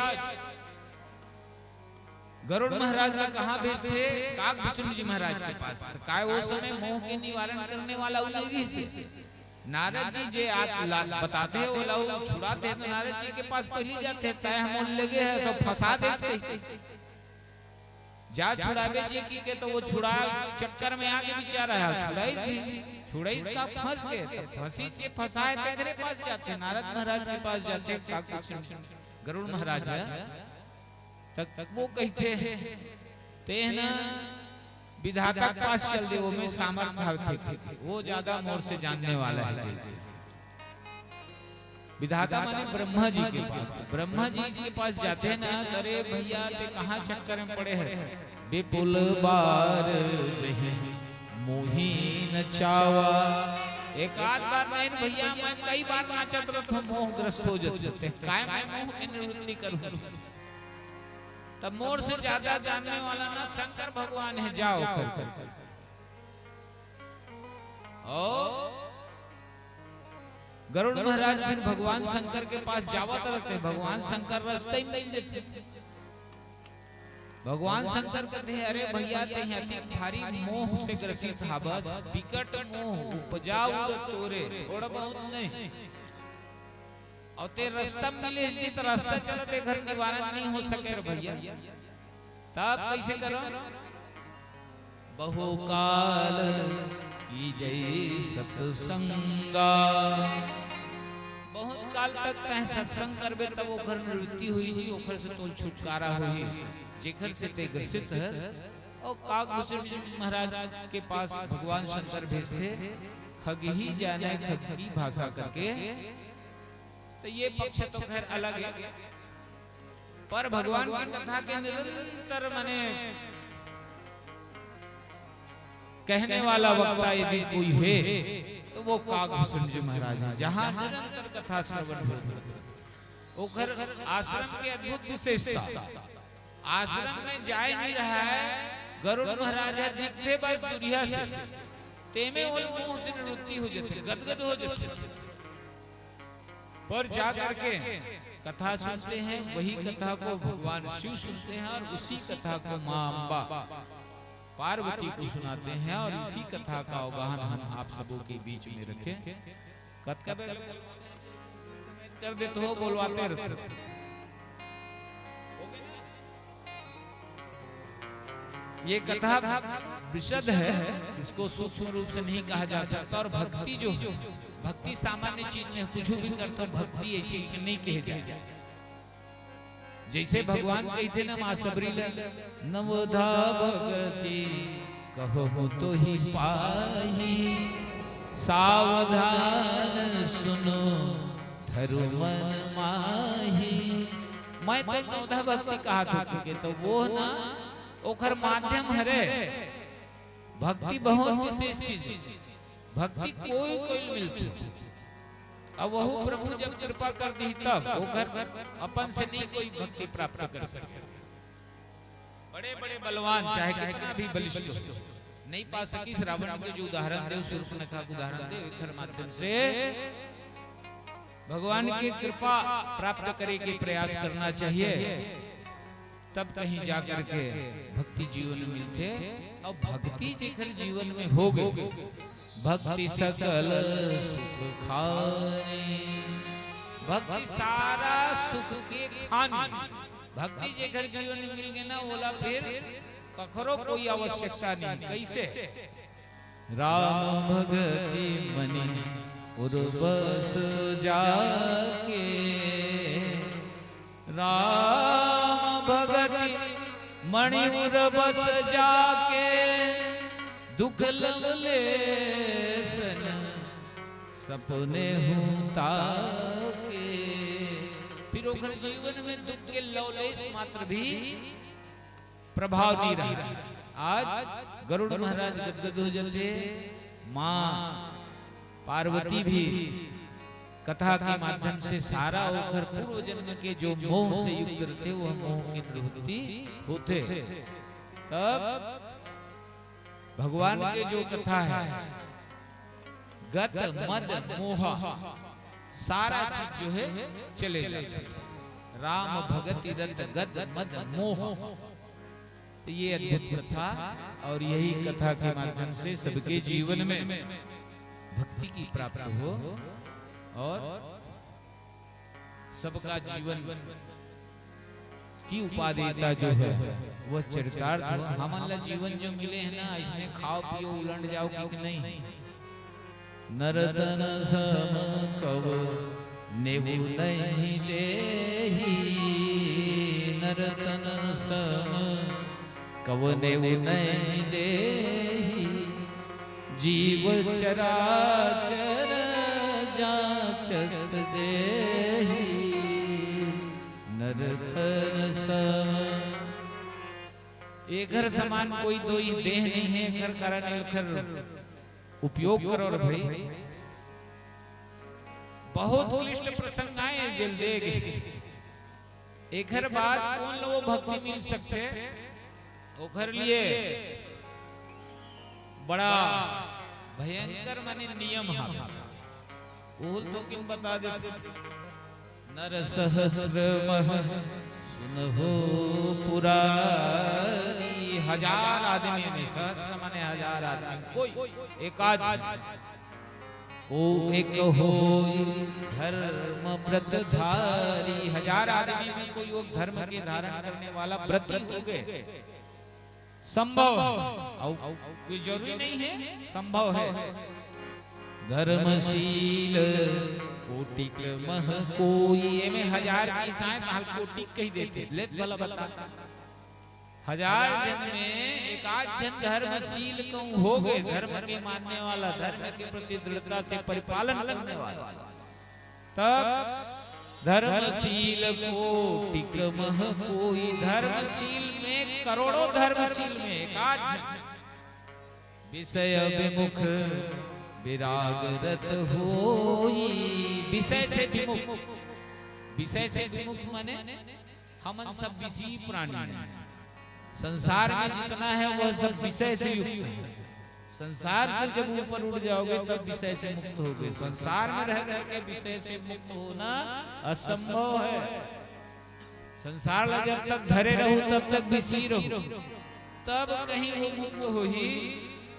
गरुड़ महाराज ला कहाँ भेजथे? काकभूषण जी महाराज के पास। त काय वो समय मोह के निवारण करने वाला उ नइ रिहिस? नारद जी जे आत ला बताथे, ओला उ छुड़ाथे, त नारद जी के पास पहिली जाथे, "तैं ह मोला लेगे हस, सब फंसा देस कहिके।" जा छुड़ाबे जी कहिके, त वो छुड़ा चक्कर में आगे बिचारा ह, छुड़ाइस भी, छुड़ाइस का फंस गे, त फंसी जे फंसाय तेकरे पास जाथे, नारद महाराज के पास जाथे, काकभूषण गरुड़ महाराज ह। तक वो कहिथे, "तें ह ना विधाता के पास चल दे, वो में सामर्थ हावथे, वो ज्यादा मोर से जानने वाला है।" विधाता माने ब्रह्मा जी के पास। ब्रह्मा जी के पास जाथे ना, "अरे भैया, तें कहाँ चक्कर में पड़े हस?" "विपुल बार जहि मोहि नचावा।" एक आध बार नहीं भैया, मैं कई बार नाचत रहिथों, मोहग्रस्त हो जाथों। "तें काय मैं मोह के निवृत्ति करहूँ?" तब मोर से ज्यादा जानने वाला ना शंकर भगवान हे, जाव कर। ओ गरुड़ महाराज फिर भगवान शंकर के पास जावत रहिथे, भगवान शंकर रस्ता ही मिल जाथे। भगवान शंकर कहिथे, "अरे भैया, तें ह अति भारी मोह से ग्रसित हावस, बिकट मोह, उपजा उर तोरे, थोड़ा बहुत नहीं।" अउ तें रस्ता मिले जी, त रस्ता चलत एकर निवारण नहीं हो सके रे भैया। तब कैसे करो? "बहुकाल कीजइ सत्संगा।" बहुत काल तक तैं सत्संग करबे, तब ओकर निवृत्ति होही, ओकर से तोर छुटकारा होही, जेकर से तें ग्रसित हस। अउ काकभूषण महाराज के पास भगवान शंकर भेजथे, "खगही जाने खग की भाषा" करके। त ये पक्ष तो खैर अलग हे, पर भगवान की कथा के निरंतर माने कहने वाला वक्ता यदि कोई हे, त वो काकभूषण जी महाराज हे, जहाँ निरंतर कथा श्रवण होत हे। ओकर आश्रम के अद्भुत विशेषता, आश्रम में जाय नहीं रहा हे, गरुड़ महाराज ह दिखथे बस दूरिहा से, तेमे वो मोह से निवृत्ति हो जाथे, गदगद हो जाथे। पर जा करके कथा सुनते हैं, वही कथा को भगवान शिव सुनते हैं और उसी कथा को माँ अम्बा पार्वती को सुनाते हैं और इसी कथा का अवगाहन हम आप सबों के बीच में रखें। कतका बेर कर देते हो, बोलवाते रहते हो। ये कथा विशद है, इसको सूक्ष्म रूप से नहीं कहा जा सकता। और भक्ति जो है, भक्ति सामान्य चीज नहीं, कुछ भी करता हूँ, भक्ति ऐसी नहीं कहे जाए। जैसे भगवान कहिथे ना माँ सबरी ला, "नवधा भगति कहु तो ही पाही, सावधान सुनो धरु मन माही।" मैं तो नवधा भक्ति कहत हों के, तो वो ना ओखर माध्यम हरे। भक्ति बहुत विशेष चीज हे। भक्ति कोई कोई मिलथे। अब वहू प्रभु जब कृपा कर दी तब ओकर अपन से नहीं कोई भक्ति प्राप्त कर सके। बड़े बड़े बलवान चाहे कितना भी बलिष्ठ हो, नहीं पा सकिस। रावण के जो उदाहरण दे, सूर्पनखा के उदाहरण दे, एकर माध्यम से भगवान की कृपा प्राप्त करे के प्रयास करना चाहिए, तब कहीं जा करके भक्ति जीवन में मिलथे। अउ भक्ति जेकर जीवन में हो गे, भक्ति सकल सुख खानी, भक्ति सारा सुख के खानी। भक्ति जेकर जीवन में मिल गे ना, ओला फिर कखरो कोई आवश्यकता नहीं। कैसे? राम भगति मणि उर बस जाके, राम भगति मणि उर बस जाके, दुख लवलेशन सपने हूँ ताके। फिर ओकर जीवन में दुख के लवलेश मात्र भी प्रभाव नहीं रहा। आज गरुड़ महाराज गदगद हो जाथे, माँ पार्वती भी कथा के माध्यम से सारा ओकर पूर्व जन्म के जो मोह से युक्त रहिथे, वह मोह की निवृत्ति होथे। तब भगवान के जो कथा हे, गत मद मोह, सारा चीज जो हे चले जाथे। राम भगति रत गत मद मोह। ये अद्भुत कथा, और यही कथा के माध्यम से सबके जीवन में भक्ति की प्राप्त हो और सबका जीवन की उपादेयता जो है, वह चरितार्थ हो। हमन ला जीवन जो मिले हे ना, इसमें खाओ पियो उलंड जाओ कि नहीं। नर तन सम कवनेउ नहीं देही, नर तन सम कवनेउ नहीं देही, जीव चराचर जांचत देही, नर तन सम। एकर समान कोई दोई देह नहीं है, एकर कारण एकर उपयोग करो रे भाई। बहुत क्लिष्ट प्रसंग आए जेल दे गे। एकर बाद कोन लो भक्ति मिल सकथे? ओकर लिए बड़ा भयंकर माने नियम है। ओल तो किन बता देथे। नर सहस्र मह सुनहु पुरारी। हजार आदमी में, सहस्र माने हजार आदमी, कोई एकाध जन। को एक होई धर्म व्रत धारी। हजार आदमी में कोई वो धर्म के धारण करने वाला व्रती हो गए। संभव है। अउ, अउ, कोई जरूरी नहीं है, संभव है। धर्मशील कोटिक मह कोई। एमे हजार की साय, महल कोटिक कही देथे। लेत वाला बता। हजार जन में एकाध जन धर्मशील कहूँ हो गए, धर्म के मानने वाला, धर्म के प्रति दृढ़ता से परिपालन करने वाला। तब धर्मशील कोटिक मह कोई, धर्मशील में करोड़ों धर्मशील में एकाध जन विषय विमुख विराग रत होई। विषय से विमुख, विषय से विमुख माने हमन सब विषयी प्राणी हैं। संसार में जितना है वह सब विषय से युक्त है। संसार से जब ऊपर उठ जाओगे तब विषय से मुक्त होगे। संसार में रह रह के विषय से मुक्त होना असंभव है। संसार ला जब तक धरे रहू तब तक विषयी रहू, तब कहीं वो मुक्त होही।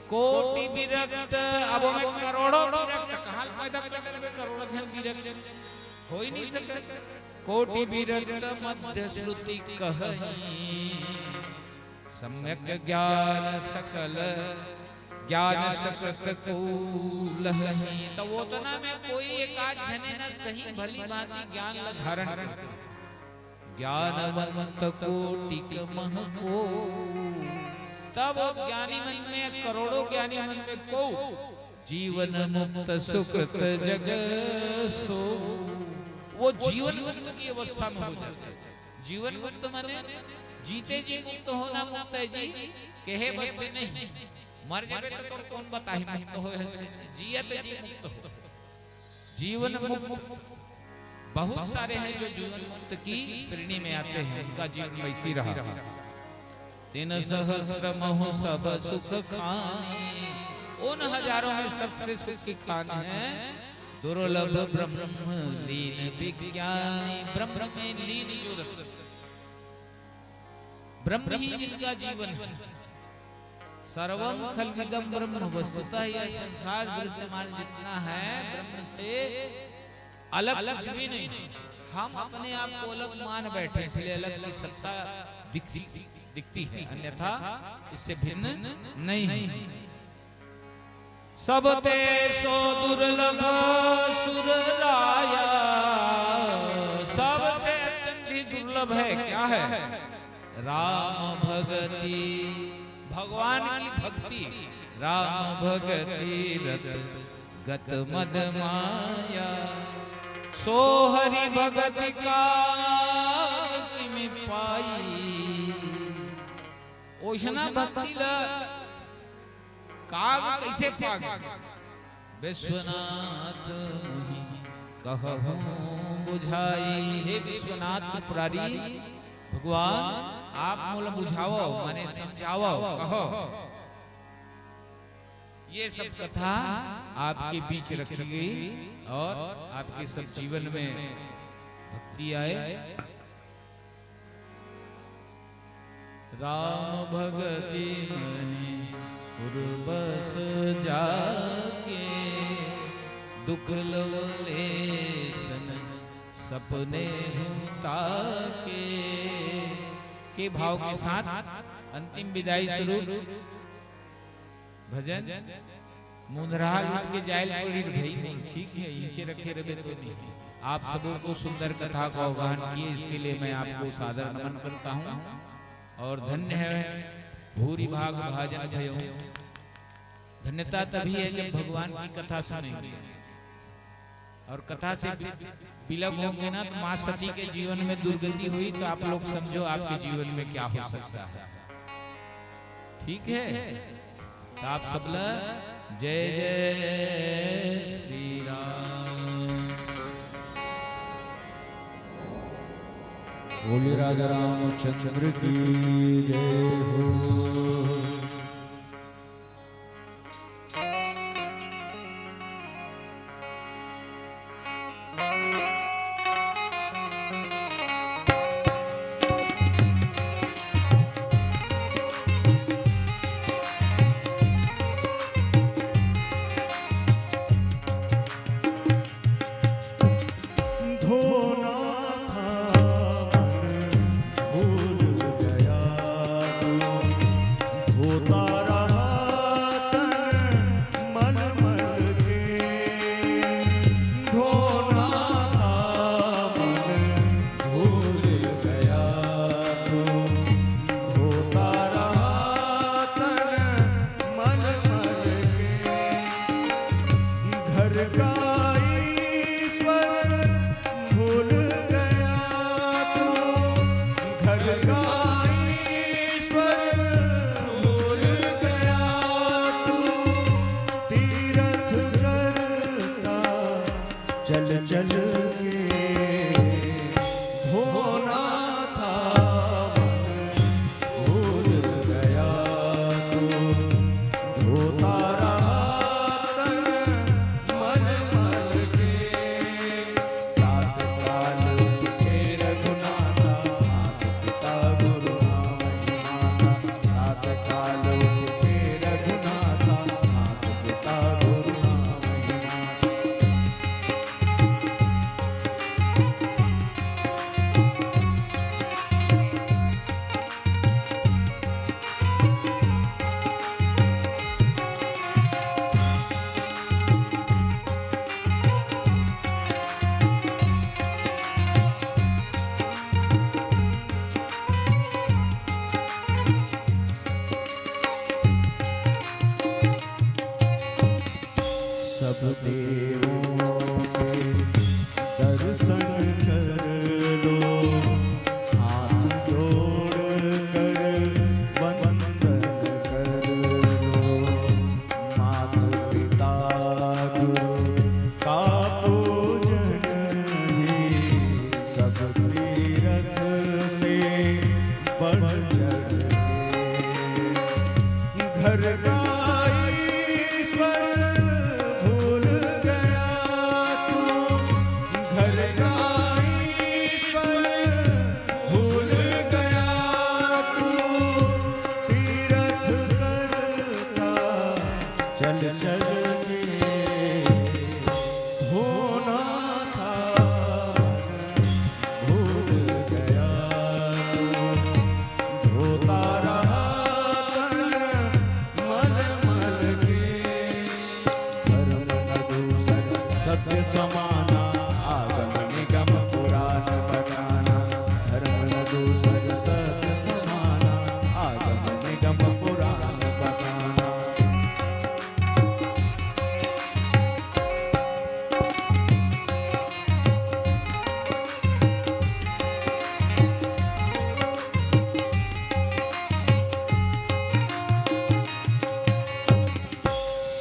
कोटि विरक्त, अब ओमे करोड़ों विरक्त, कहाँ पैदा कर लेबे करोड़ों झन विरक्त? हो ही नहीं सकत। कोटि विरक्त मध्य श्रुति कहई, सम्यक ज्ञान सकल ज्ञान सकत को लहई। तो ओतना में कोई एकाध झने न सही भली भांति ज्ञान ला धारण करथे। ज्ञानवंत कोटिक मह को, तब वो ज्ञानी मन में, करोड़ों ज्ञानी मन में को जीवन मुक्त सुकृत जग सो, वो जीवन मुक्त की अवस्था में हो जाता है। जीवन मुक्त माने जीते जी मुक्त होना, मुक्त है जी कहे बस से नहीं। मर जाबे तो तोर कौन बताही मुक्त होए हस, जियत जी मुक्त हो। जीवन मुक्त बहुत सारे हैं जो जीवन मुक्त की श्रेणी में आते हैं, उनका जीवन वैसी रहा। तिन सहस्र महु सब सुख खाई, उन हजारों में सबसे सुख की खान है दुर्लभ ब्रह्म लीन विज्ञानी। ब्रह्म में लीन जो रहते, ब्रह्म ही जिनका जीवन है। सर्वम खलविदम ब्रह्म, वस्तुतः यह संसार दृश्यमान जितना है ब्रह्म से अलग कुछ भी नहीं। हम अपने आप को अलग मान बैठे, इसलिए अलग की सत्ता दिखती, दिखती है, अन्यथा इससे भिन्न नहीं है। सब ते सो दुर्लभ सुर राया, सबसे अत्यंत ही दुर्लभ है, क्या है? राम भगति, भगवान की भक्ति। राम भगति रत गत मद माया, सो हरि भगति का किम पाई। ओइसना भक्ति ला काग कैसे पागे? विश्वनाथ मुहि कहूँ बुझाई। हे विश्वनाथ त्रिपुरारी भगवान, आप मोला बुझावव, माने समझावव, कहो। ये सब कथा आपके बीच रखी गई और आपके सब जीवन में भक्ति आए। राम भगति मनि उर्बस जाके, दुख लवलेसन सपने हूँ ताके। के भाव के साथ अंतिम विदाई स्वरूप भजन। मुंधरहा लूट के जायल पड़ी रे भाई, ठीक है, नीचे रखे रहे तो नहीं। आप सबों को सुंदर कथा को आह्वान किए, इसके लिए मैं आपको सादर नमन करता हूँ और धन्य है भूरि भाग भाजन भयो। धन्यता तभी है जब भगवान की कथा सुनेंगे। और कथा से बिलग होंगे ना, तो माँ सती के जीवन में दुर्गति हुई, तो आप लोग समझो आपके जीवन में क्या हो सकता है। ठीक है, तो आप सबला जय जय श्री राम। बोले राजा रामचंद्र की जय हो। धोना था मन भूल गया तू, धोता रहा तन मल मल के। धोना था मन भूल गया तू, धोता रहा तन मल मल के। घर का ईश्वर भूल गया तू, घर का ईश्वर भूल गया तू। तीरथ करता चल चल के धोना था मन भूल गया तू, धोता रहा तन मल मल के। रात काल के रघुनाथा, मात पिता गुरु नाम ही माता। रात काल के रघुनाथा, मात पिता गुरु नाम ही माता। सब देवों के दर्शन कर लो, हाथ जोड़ कर वंदन कर लो। मात पिता गुरु का पूजन ही सब तीरथ से बढ़ चढ़ के। घर का ईश्वर भूल गया तू, घर का ईश्वर भूल गया तू। तीरथ करता चल चल के धोना था भूल गया तू, धोता रहा तन मल मल के। धर्म न दूषण सत्य समाना, आगम निगम पुराण बताना। धर्म न दूषण सत्य समाना, आगम निगम पुराण बताना।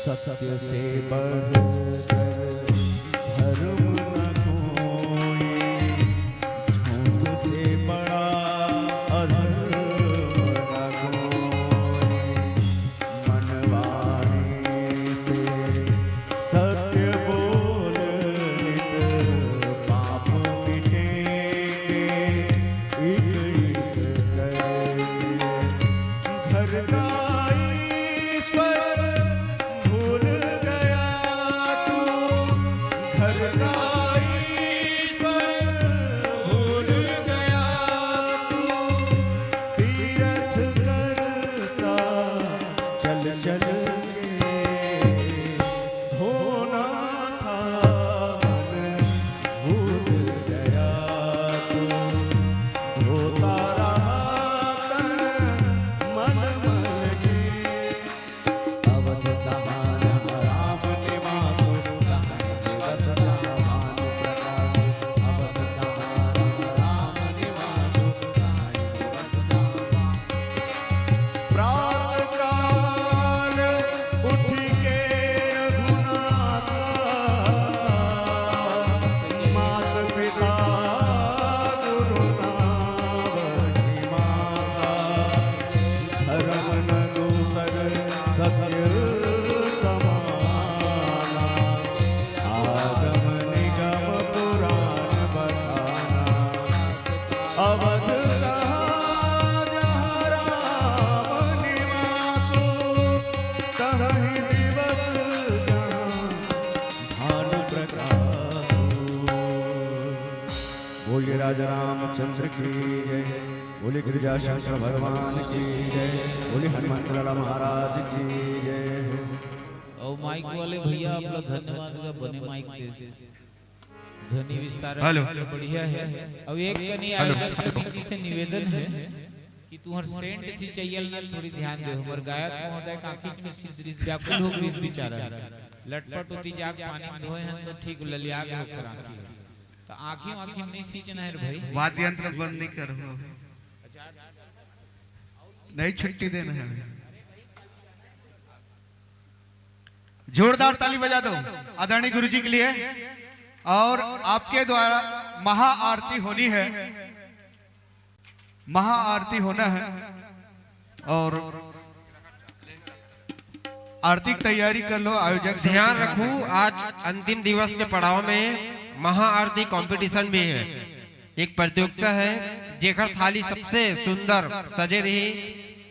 सत्य से बढ़कर धर्म न कोई, झूठ से बड़ा अधर्म न कोई। मनवाणी से सत्य बोल नित, पाप मिटेंगे एक एक करके। राजा रामचंद्र की जय। बोले गिरजा शंकर भगवान की जय। बोले हनुमंत लाला महाराज की जय हो। अउ माइक वाले भैया, आप लोग धन्यवाद का बने माइक दे। ध्वनि विस्तार हेलो। बढ़िया है। अब एक कनी हेलो। आयोजक समिति से निवेदन है कि तुहर सेंट सिंचइया ल ना थोड़ी ध्यान दे। हमर गायक महोदय के आँखी में सिर दृष्टि व्याकुल हो गइस बेचारा। लटपट होती जाके पानी में धोए हैं तो ठीक ललिया के होकर आँखी है। तो आँखी वाँखी में नहीं सींचना है रे भाई। वाद्य यंत्र बंद नहीं करो, नहीं छुट्टी देना है। जोरदार ताली बजा दो आदरणीय गुरुजी के लिए। और आपके द्वारा महाआरती होनी है, महाआरती होना है और आरती की तैयारी कर लो। आयोजक समिति ध्यान रखू, आज अंतिम दिवस के पड़ाव में महाआरती कंपटीशन भी है। एक प्रतियोगिता है, जेकर थाली सबसे सुंदर सजे रही,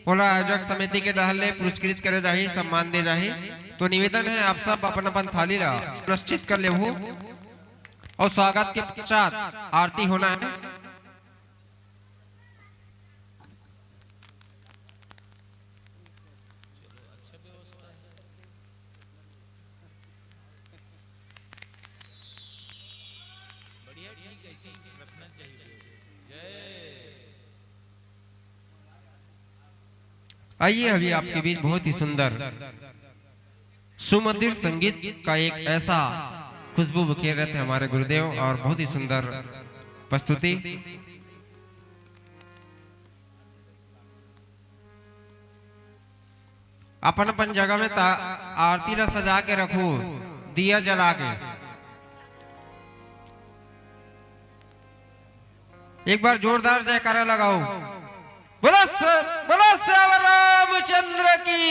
ओला आयोजक समिति के डहर ले पुरस्कृत करे जाही, सम्मान दे जाही। तो निवेदन है, आप सब अपन अपन थाली ला सुनिश्चित कर लेहू और स्वागत के पश्चात आरती होना है। आइए, अभी आपके बीच बहुत ही सुंदर सुमधुर संगीत का एक ऐसा खुशबू बिखेर रहे थे हमारे गुरुदेव, और बहुत ही सुंदर प्रस्तुति। अपन अपन जगह में ता-, आरती ला सजा के रखू, दिया जला के। एक बार जोरदार जयकारा लगाओ। बोलो स-, बोलो सियावर रामचंद्र की।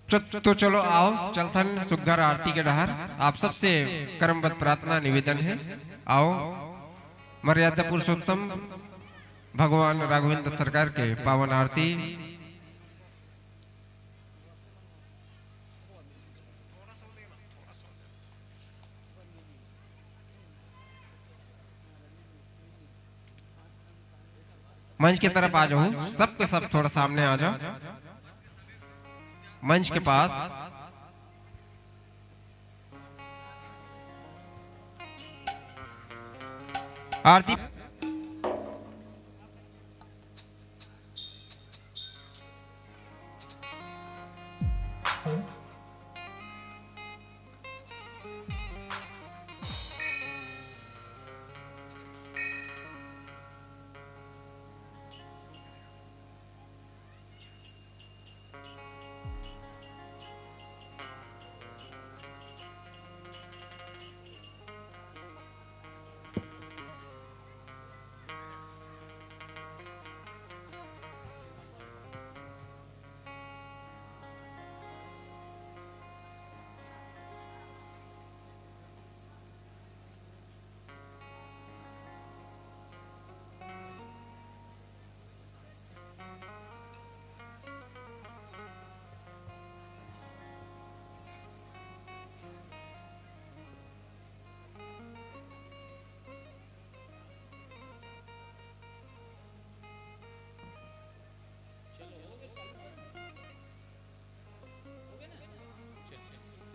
तो, तो चलो आओ, चलथन सुग्घर आरती के डहर। आप सबसे करमबद्ध प्रार्थना निवेदन है, आओ मर्यादा पुरुषोत्तम भगवान राघवेंद्र सरकार के पावन आरती। मंच के तरफ आ जाओ, सबके सब थोड़ा सामने आ जाओ मंच के पास। आरती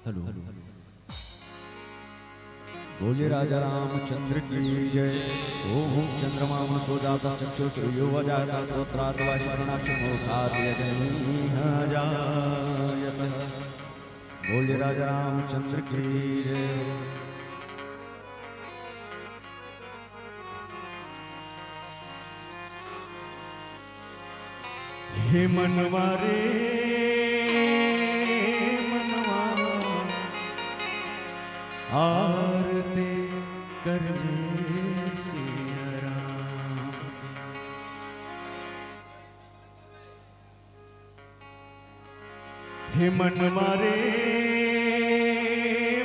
हेलो। बोलिए राजा रामचंद्र की जय। ओम चंद्रमा मनो जाता चक्षुषु यो वजाता श्रोत्रात् वायुमण्डलात् मोक्षात् यजनीह जायत। बोलिए राजा रामचंद्र की जय। हे मनवा रे मनवा, आरती कर ले सिया राम। हे मनवा रे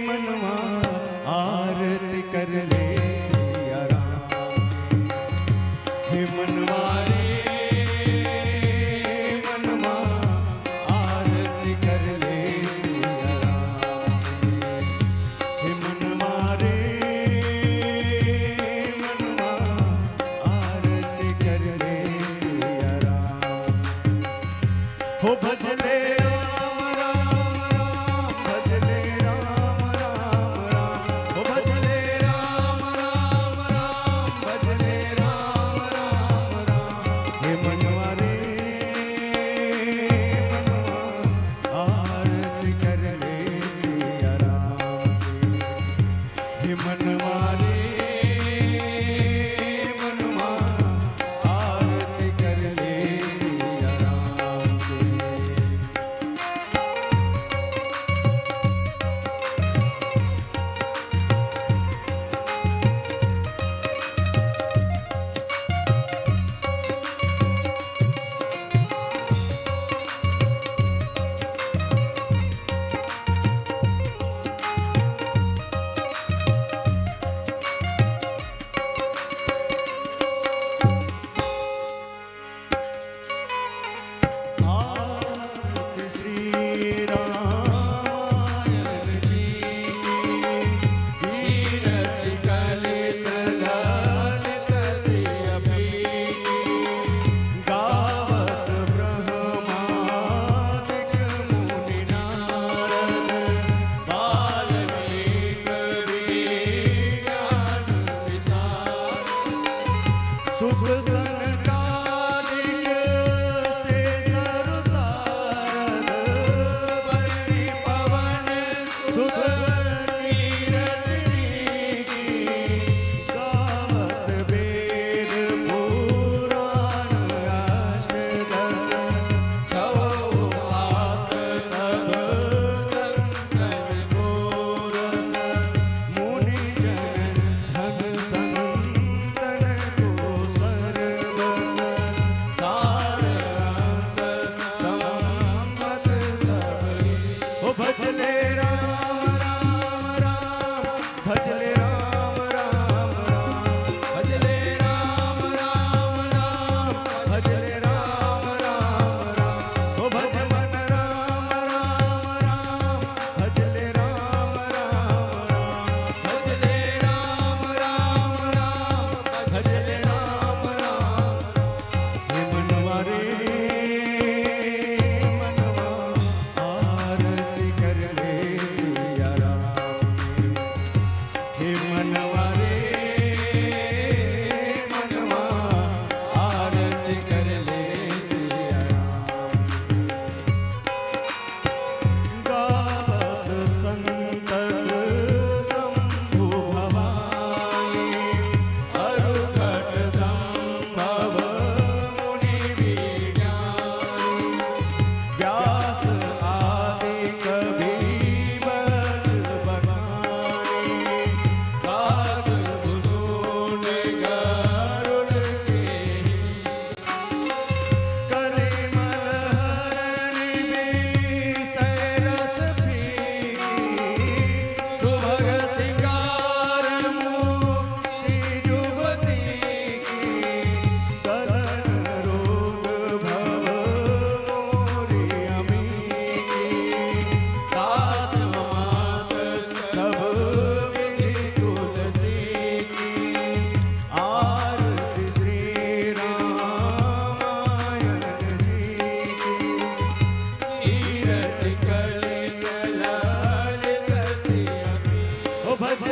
मनवा, आरती कर ले सिया राम।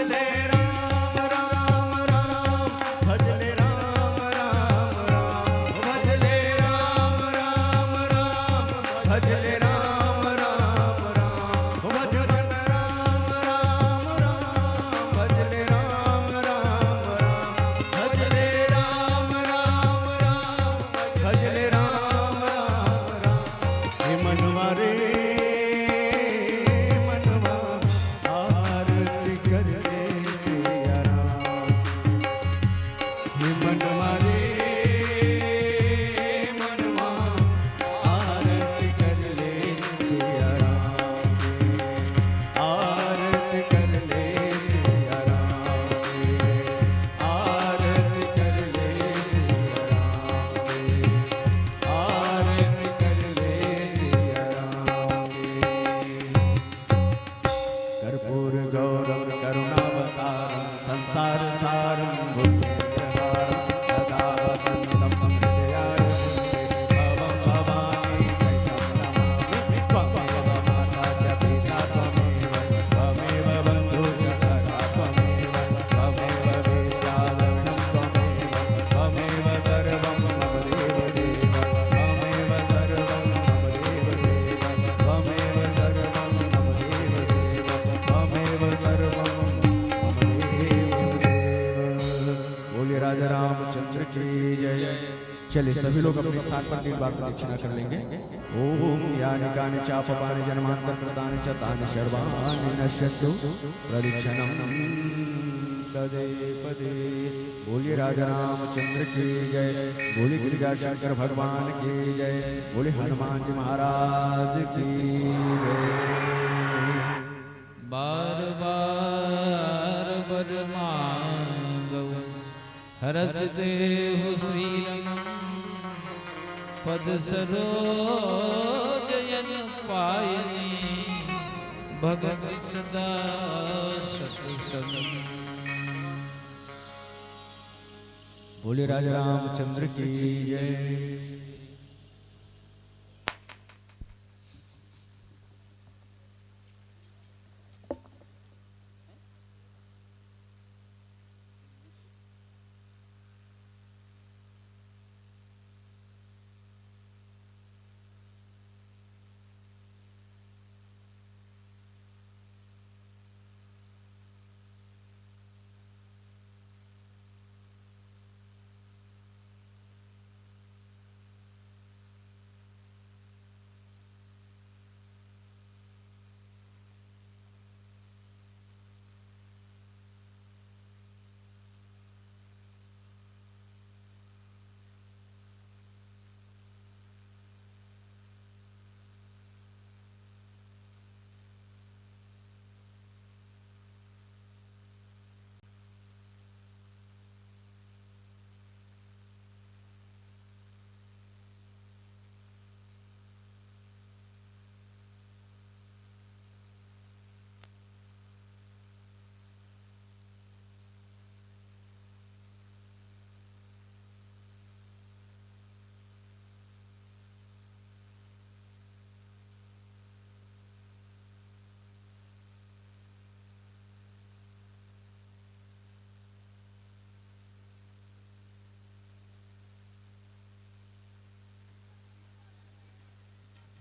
भजले राम राम राम, भजले राम राम राम, भजले राम राम राम, भजले राम राम राम, भजले राम राम राम, भजले राम राम राम, भजले राम राम राम। हे मनवा रे मनवा, आरती कर ले सिया राम। हे मनवा रे मनवा, आरती कर ले सिया राम। आरती कर ले सिया राम। आरती कर ले सिया राम। आरती कर ले सिया राम। कर्पूर गौरम करुणावतारम संसार सारम भुजगेन्द्रहारम सदा वसंतम हृदयारविंदे भवम भवानी सहितम नमामि। त्वमेव माता च पिता त्वमेव, त्वमेव बंधु च सखा त्वमेव, त्वमेव विद्या लक्षणम त्वमेव, त्वमेव सर्वम मम देव देव, त्वमेव सर्वम मम देव देव, त्वमेव सर्वम मम देव देव, त्वमेव सर्वम मम देव देव। बोलिए राजा रामचंद्र की जय। चलिए सभी लोग अपने स्थान पर तीन बार प्रदक्षिणा कर लेंगे। ओम यानि कानि चापपानि जन्मांतर कृतानि च तानि सर्वाणि नश्यंतु प्रदक्षिणम पदे पदे। बोलिए राजा रामचंद्र की जय। बोलिए गिरिजा शंकर भगवान की जय। बोलिए हनुमान जी महाराज की जय। बार बार वर मांगव हरष देहु श्रीरंग, पद सरोज यन पायनी, भगत सदा सत संग। बोले राजा रामचंद्र की जय।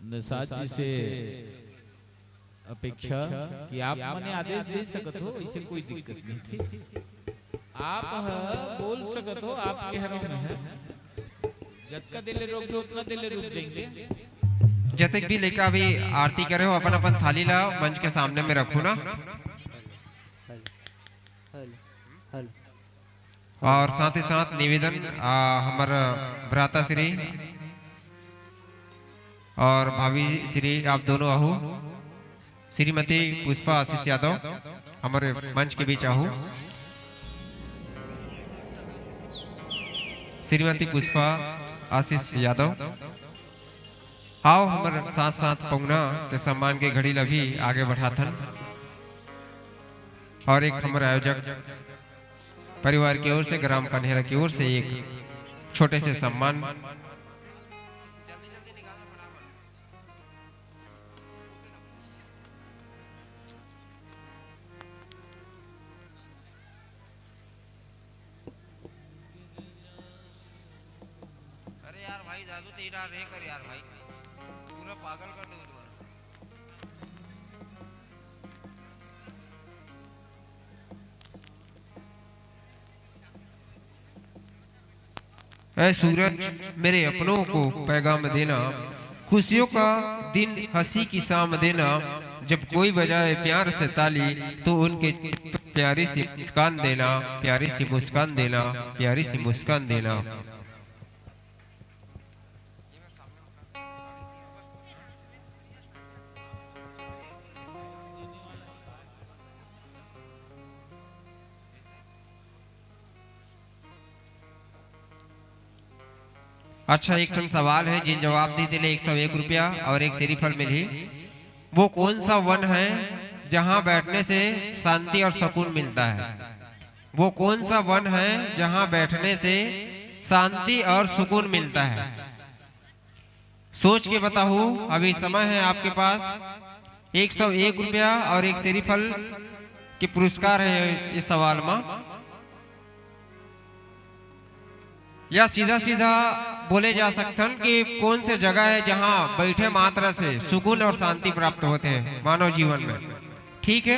निषाद जी से अपेक्षा कि आप मने आदेश दे सकत हो, इसे कोई दिक्कत नहीं, ठीक? आप ह बोल सकत हो, आपके हरों में है। जतका देर ले रोक दो, उतना देर ले रुक जाएंगे। जतेक भी लइका अभी आरती करे हो, अपन अपन थाली ला मंच के सामने में रखो ना। Hello, hello, hello. और साथ ही साथ निवेदन, आ, हमर भ्राता श्री और भाभी श्री, आप दोनों आहू, श्रीमती पुष्पा आशीष यादव हमर मंच के बीच आहू। श्रीमती पुष्पा आशीष यादव, आओ हमर साथ साथ पहुना के सम्मान के घड़ी ला भी आगे बढ़ाथन। और एक हमर आयोजक परिवार की ओर से, ग्राम कन्हेरा की ओर से एक छोटे से सम्मान। भाई दादू तेरा रे कर यार भाई, पूरा पागल कर दो तुम्हारा। ऐ सूरज, मेरे अपनों को पैगाम देना, खुशियों का दिन हंसी की शाम देना। जब कोई बजाए प्यार से ताली, तो उनके प्यारी सी मुस्कान देना, प्यारी सी मुस्कान देना, प्यारी सी मुस्कान देना। अच्छा, एक ठन सवाल है, जिन जवाब दी तेला एक सौ एक रुपया और एक सेरीफल मिलही। वो कौन सा वन है जहाँ बैठने से शांति और सुकून मिलता है? वो कौन सा वन है जहाँ बैठने से शांति और सुकून मिलता है? सोच के बताओ, अभी समय है आपके पास। एक सौ एक रुपया और एक सेरीफल के पुरस्कार है इस सवाल में। या सीधा सीधा बोले जा सकथन कि कौन से जगह है जहां बैठे मात्र से सुकून और शांति प्राप्त होते हैं मानव जीवन में। ठीक है,